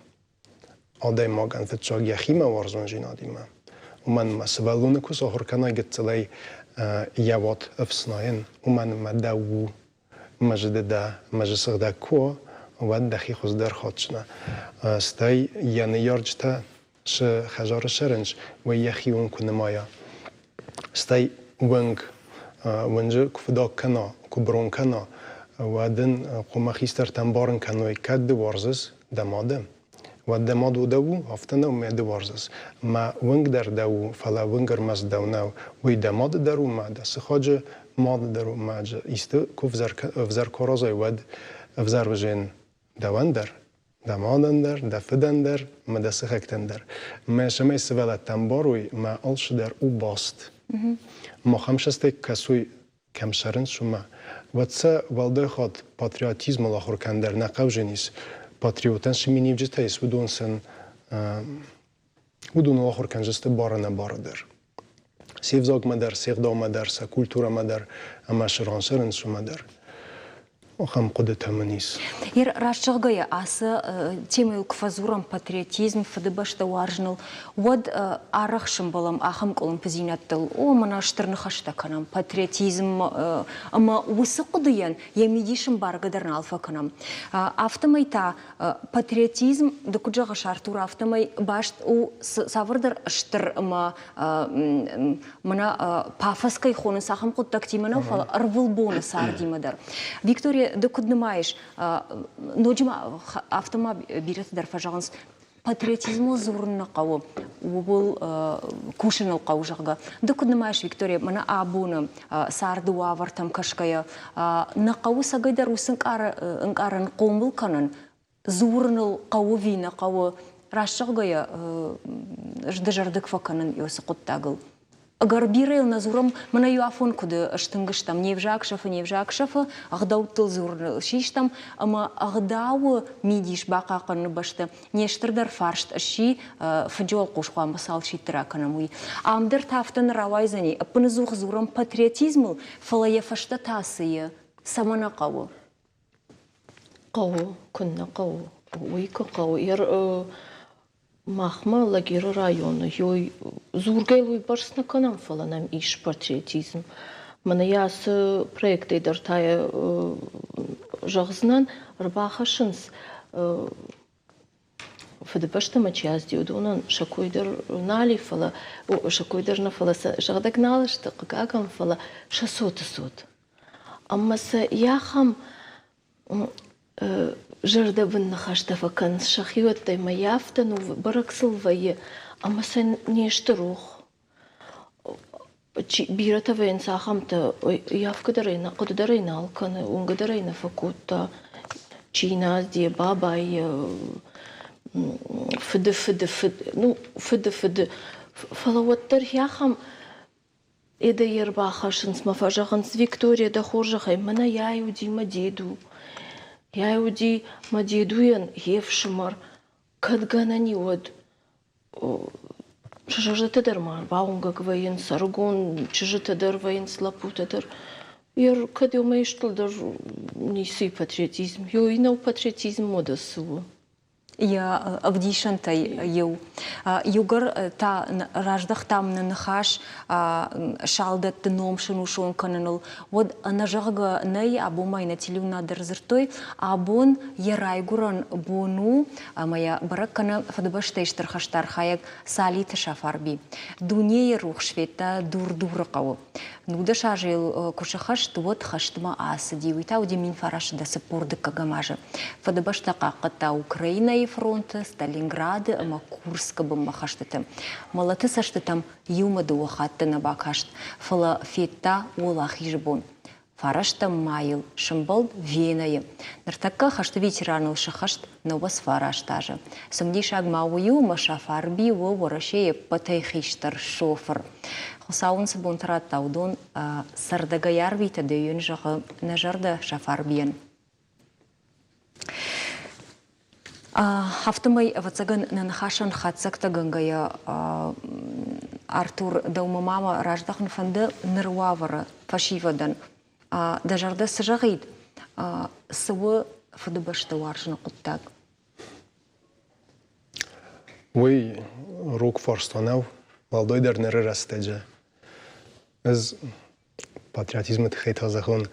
Адӕймагӕн фыццаг йӕхимӕ уарзондзинадимӕ. Уымӕн ӕмӕ сывӕллоны куы сахуыр кӕнай гыццылӕй йӕ уат ӕфснайын, уымӕн ӕмӕ дӕу у, мӕ зыды дӕ, мӕ зы сыгъдӕг куы уа, уӕд дӕхи хуыздӕр хатдзынӕ. Стӕй йӕ ныййарджытӕ цы хӕдзары цӕрынц, уый йӕхион куы нымайа. Стӕй уынг, уынджы куы фыдаг кӕна, куы брон кӕна, уӕд ын хъуамӕ хистӕртӕ ӕмбарын кӕной, кӕд ды уарзыс дӕ мады, уӕд дӕ мад у дӕу у, афтӕ нӕу, мӕ ды уарзыс. Мӕ уынг дӕр дӕу у, фӕлӕ уынг ӕрмӕст дӕу нӕу. Уый дӕ мады дӕр у, мӕ дӕ сыхаджы мады дӕр у, мӕ исты куы ӕвзӕр куы аразай, уӕд ӕвзӕр уызен дӕуӕн дӕр, дӕ мадӕн дӕр, дӕ фыдӕн дӕр ӕмӕ дӕ сыхӕгтӕн дӕр. Мӕ цӕмӕй сывӕллӕттӕн барой, мӕ алцыдӕр у баст. Мах ӕмсӕстӕй кӕсуй, кӕм цӕрынц, уымӕ. Уӕд сӕ уӕлдай хатт патриотизмыл ахуыр кӕн дӕр нӕ хъӕудзӕнис. Патриотӕн цы миниуджытӕ ис, уыдон сын уыдоныл ахуыр кӕндзысты бары-нӕбары дӕр. Се взагмӕ дӕр, се гъдаумӕ дӕр, сӕ культурӕмӕ дӕр ӕмӕ цы ран цӕрынц, уымӕ дӕр. Ахӕм хъуыдытӕ мын ис. Ир, раст зӕгъгӕйӕ, ацы темӕйыл куы фӕдзурӕм патриотизм, фыдыбӕстӕ уарзыныл, уӕд арӕх сӕмбӕлӕм ахӕм къуылымпыдзинӕдтыл. О, мӕнӕ стыр ныхӕстӕ кӕнӕм патриотизм ӕмӕ уыцы хъуыдыйӕн йӕ мидис ӕмбаргӕ дӕр нал фӕкӕнӕм. Афтӕмӕй та патриотизм, ды куыд зӕгъыс, Артур, афтӕмӕй баст у цавӕрдӕр стыр ӕмӕ мӕнӕ пафос кӕй хонынц, ахӕм хъуыддӕгтимӕ нӕу, фӕлӕ ӕрвылбоны цардимӕ дӕр. Виктория, ды куыд нымайыс, ноджы ма афтӕ ма бирӕтӕ дӕр фӕзӕгъынц, патриотизмыл дзурын нӕ хъӕуы, ууыл кусыныл хъӕуы, зӕгъгӕ. Ды куыд нымайыс, Виктория, мӕнӕ абоны царды уавӕртӕм кӕсгӕйӕ, нӕ хъӕуы цӕгӕйдӕр уыцы ӕнкъарӕн хъомыл кӕнын, дзурыныл хъӕуы ӕви нӕ хъӕуы, раст зӕгъгӕйӕ, дызӕрдыг фӕкӕнын уыцы хъуыддагыл. Ӕгӕр бирӕ йыл нӕ дзурӕм, мӕнӕ иу афон куыд стынг стӕм, не взаг сӕфы, не взаг сӕфы, ӕгъдӕуттыл дзурыныл систӕм, ӕмӕ ӕгъдауы мидис бахъахъхъӕныны бӕсты не стырдӕр фарст сси, фынджы уӕлхъус хъуамӕ цал сидты ракӕнӕм, уый. Ам дӕр та афтӕ нӕ рауайдзӕни, ӕппынӕдзух дзурӕм патриотизмыл, фӕлӕ йӕ фӕстӕ та цы и, цӕмӕ нӕ хъӕуы? Хъӕуы, куыннӕ хъӕуы, уый куы хъӕуы. Махмӕ Лагеры районы ёй дзургӕ йыл уыйбӕрц нӕ кӕнӕм, фӕлӕ нӕм ис патриотизм. Мӕнӕ йӕ ацы проектӕй дӕр та зӕгъдзынӕн, ӕрбахӕссынц Фыдыбӕстӕмӕ чи ацыди, уыдонӕн сӕ кой дӕр нал и, фӕлӕ сӕ кой дӕр нӕ, фӕлӕ сӕ сыгъдӕг нал сты, хъыгагӕн, фӕлӕ сӕ цоты цот. Ӕмӕ сӕ ахӕм зӕрдӕбын ныхӕстӕ фӕкӕнынц сӕхиуӕттӕй мӕ йӕ афтӕ ну бӕрӕг сыл вӕййы, ӕмӕ сӕ не сты рох. Чи, бирӕтӕ вӕййынц ахӕмтӕ, йафгӕ дӕр ӕй нӕ, хъуыды дӕр ӕй нал кӕны, уынгӕ дӕр ӕй нӕ фӕкодта, чи нӕ ацыди, йӕ бабайы, йӕ фыды фыды фыд, ну, фыды фыды. Фӕлӕ уӕддӕр ахӕм Эдӕ йе рбахӕссынц мӕ фӕзӕгъынц, Виктория, дӕ хорзӕхӕй, мӕнӕ яй уыди мӕ деду. Яй уыди мӕ дедуйӕн йе фсымӕр. Кӕд гӕнӕн и, уӕд сӕ зӕрдӕтӕ дӕр ма ӕрбауынгӕг вӕййынц, ӕрыгон чызджытӕ дӕр вӕййынц, лӕппутӕ дӕр. Кӕд ёмӕ истыл дӕр ницы и патриотизм. Ёй нӕу патриотизм уӕдӕ цы у? Йӕ ӕвдисӕнтӕй иу. Иугӕр та раздӕхтам нӕ ныхас салдӕтты ном сынусон кӕныныл, уӕд ӕнӕзӕгъгӕ нӕй, абон ма йын нӕ телеуынад дӕр дзырдтой, абон йӕ райгуырӕн бон у ӕмӕ йӕ бӕрӕг кӕны Фыдыбӕстӕйы Стыр хӕсты архайӕг Цалиты Сафарби. Дунейы рухс федта Дур-Дуры хъӕуы. 19 азы йыл куы сыхӕст, уӕд хӕстмӕ ацыди. Уый та уыди 1940 дыккӕгӕм азы. Фыдыбӕстӕ хъахъхъӕдта Украинӕйы фронты, Сталинграды ӕмӕ Курскы бынмӕ хӕстыты. Мӕлӕты цӕстытӕм иумӕ дыууӕ хатты нӕ бакаст, фӕлӕ федта Уӕлахизы бон. Фарӕстӕм майыл сымбӕлд Венӕйы. Ныртӕккӕ хӕсты ветераныл сыххӕст 99 азы. Цымыдисаг ма уый у, ӕмӕ Сафарби у Уӕрӕсейы ӕппӕтӕй хистӕр шофыр. Хуыцау ын цы бонтӕ радта, уыдон цӕрдӕгӕй арвитӕд, йын зӕгъы нӕ зӕрдӕ Сафарбийӕн. Афтӕмӕй, ӕвӕццӕгӕн, нӕ ныхасӕн хатдзӕгтӕгӕнгӕйӕ, Артур, дӕумӕ ма мӕ раздӕхын фӕнды ныр уавӕры фӕсивӕдӕн. Дӕ зӕрдӕ цы зӕгъид, цы у Фыдыбӕстӕ уарзыны хъуыддаг? Уый рог фарста нӕу, уӕлдайдӕр ныры рӕстӕджы. Ӕз патриотизмы тыххӕй та зӕгъон,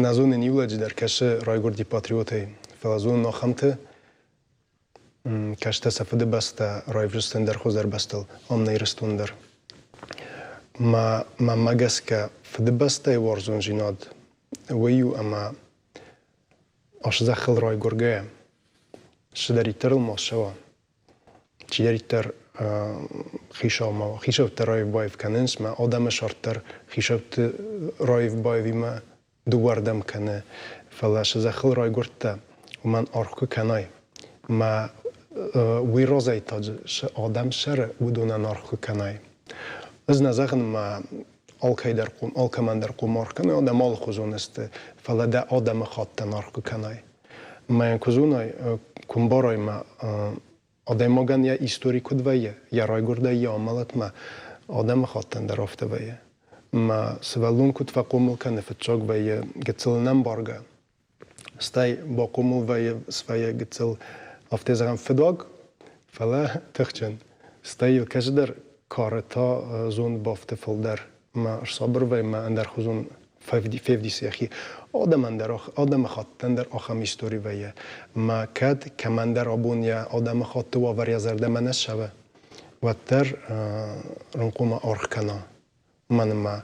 Нӕ зонын иу лӕджы дӕр кӕсы райгуырди патриотӕй, фӕлӕ зонын ахӕмты, кӕстӕ сӕ фыдыбӕстӕ райвзӕрст ӕндӕр хуыздӕр бӕстыл, ам нӕ Ирыстон дӕр. Мӕ мӕнмӕ гӕсгӕ фыдыбӕстӕйы уарзондзинад уый у, ӕмӕ ас зӕххыл райгуыргӕйӕ, цыдӕриддӕр ыл ма ссӕуа, чидӕриддӕр хицаумӕ хицӕуттӕ раив-баив кӕнынц, мӕ адӕмы сӕрд дӕр хицӕутты раив-баивимӕ дыууӕрдӕм кӕны, фӕлӕ цы зӕххыл райгуырдтӕ, уымӕн аргъ куы кӕнай, мӕ уый разӕй та цы адӕм цӕры, уыдонӕн аргъ куы кӕнай. Ӕз нӕ зӕгъын, мӕ алкӕй дӕр алкӕмӕн дӕр хъом аргъ кӕны, адӕм алыхуызон сты, фӕлӕ дӕ адӕмы хаттӕн аргъ куы кӕнай. Мӕ куы зонай, куы мбарай мӕ адӕймагӕн йӕ истори куыд вӕййы, йӕ райгуырдӕй йӕ амӕлӕтмӕ, адӕмыхаттӕн дӕр афтӕ вӕййы. Мӕ сывӕллон куыд фӕхъомыл кӕны, фыццаг вӕййы гыццыл ӕнӕмбаргӕ, стӕй бахъомыл вӕййы, свӕййы гыццыл, афтӕ зӕгъӕм, фыдаг, фӕлӕ тыхджын. Стӕй йыл кӕцыдӕр кары та зонд бафты фылдӕр. Мӕ ӕрсабыр вӕййы мӕ ӕндӕрхуызон февдисы йӕхи. Адӕмӕн дӕр, адӕмыхаттӕн дӕр ахӕм истори вӕййы. Мӕ кӕд кӕмӕндӕр абон йӕ адӕмыхатты уавӕр йӕ зӕрдӕмӕ нӕ ссӕуы, уӕддӕр рынхъомӕ аргъ кӕна. Уымӕн ӕмӕ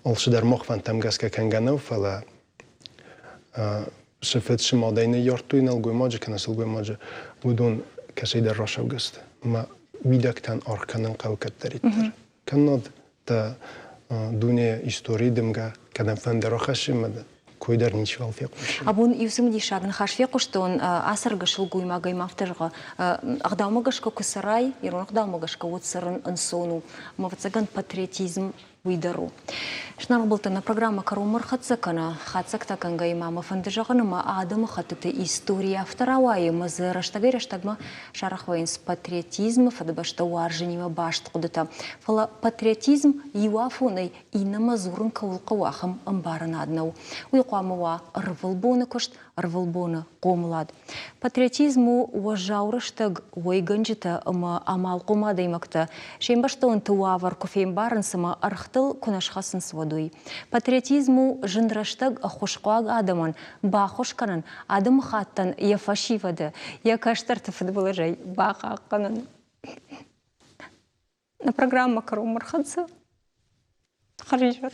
алцыдӕр мах фӕндтӕм гӕсгӕ кӕнгӕ нӕу, фӕлӕ цы фыд, цы мадӕй ныййардтой нӕлгоймаджы кӕнӕ сылгоймаджы, уыдон кӕцӕйдӕр рацӕугӕ сты. Ӕмӕ уидӕгтӕн аргъ кӕнын хъӕуы кӕддӕриддӕр. Кӕннод дӕ дуне историйы дымгӕ кӕдӕмфӕнды рахӕссы ӕмӕ кой дӕр ничиуал фехъусы. Абон иу цымыдисаг ныхас фехъуыстон ацӕргӕ сылгоймагӕй ма афтӕ зӕгъы, ӕгъдаумӕ гӕсгӕ куы цӕрай, ирон ӕгъдаумӕ гӕсгӕ, уӕд цӕрын ӕнцон у. Ӕмӕ ӕвӕццӕгӕн патриотизм уый дӕр у. Зынаргъ былтӕ, нӕ программӕ кӕронмӕ ӕрхӕццӕ кӕны. Хатдзӕгтӕ кӕнгӕйӕ ма мӕ фӕнды зӕгъын, ӕмӕ адӕмыхӕттыты истори афтӕ рауайы, ӕмӕ дзы рӕстӕгӕй-рӕстӕгмӕ сарӕх вӕййынц патриотизмы фыдыбӕстӕ уарзынимӕ баст хъуыдытӕ. Фӕлӕ патриотизм иу афонӕй иннӕмӕ дзурын кӕуыл хъӕуы, ахӕм ӕмбарынад нӕу. Уый хъуамӕ уа ӕрвылбоны куыст, ӕрвылбоны хъомылад. Патриотизм у уӕззау рӕстӕг уӕйгӕнджытӕ ӕмӕ амалхъом адӕймӕгтӕ се мбӕстонты уавӕр куы фембарынц ӕмӕ ӕргътыл куы нӕ схӕцынц, уӕд уый. Патриотизм у зын рӕстӕг ӕххуысхъуаг адӕмӕн баххуыс кӕнын, адӕмыхаттӕн йӕ фӕсивӕды, йӕ кӕстӕрты фыдбылызӕй бахъахъхъӕнын. Нӕ программӕ кӕронмӕ рхӕццӕ. Хӕрзизӕр.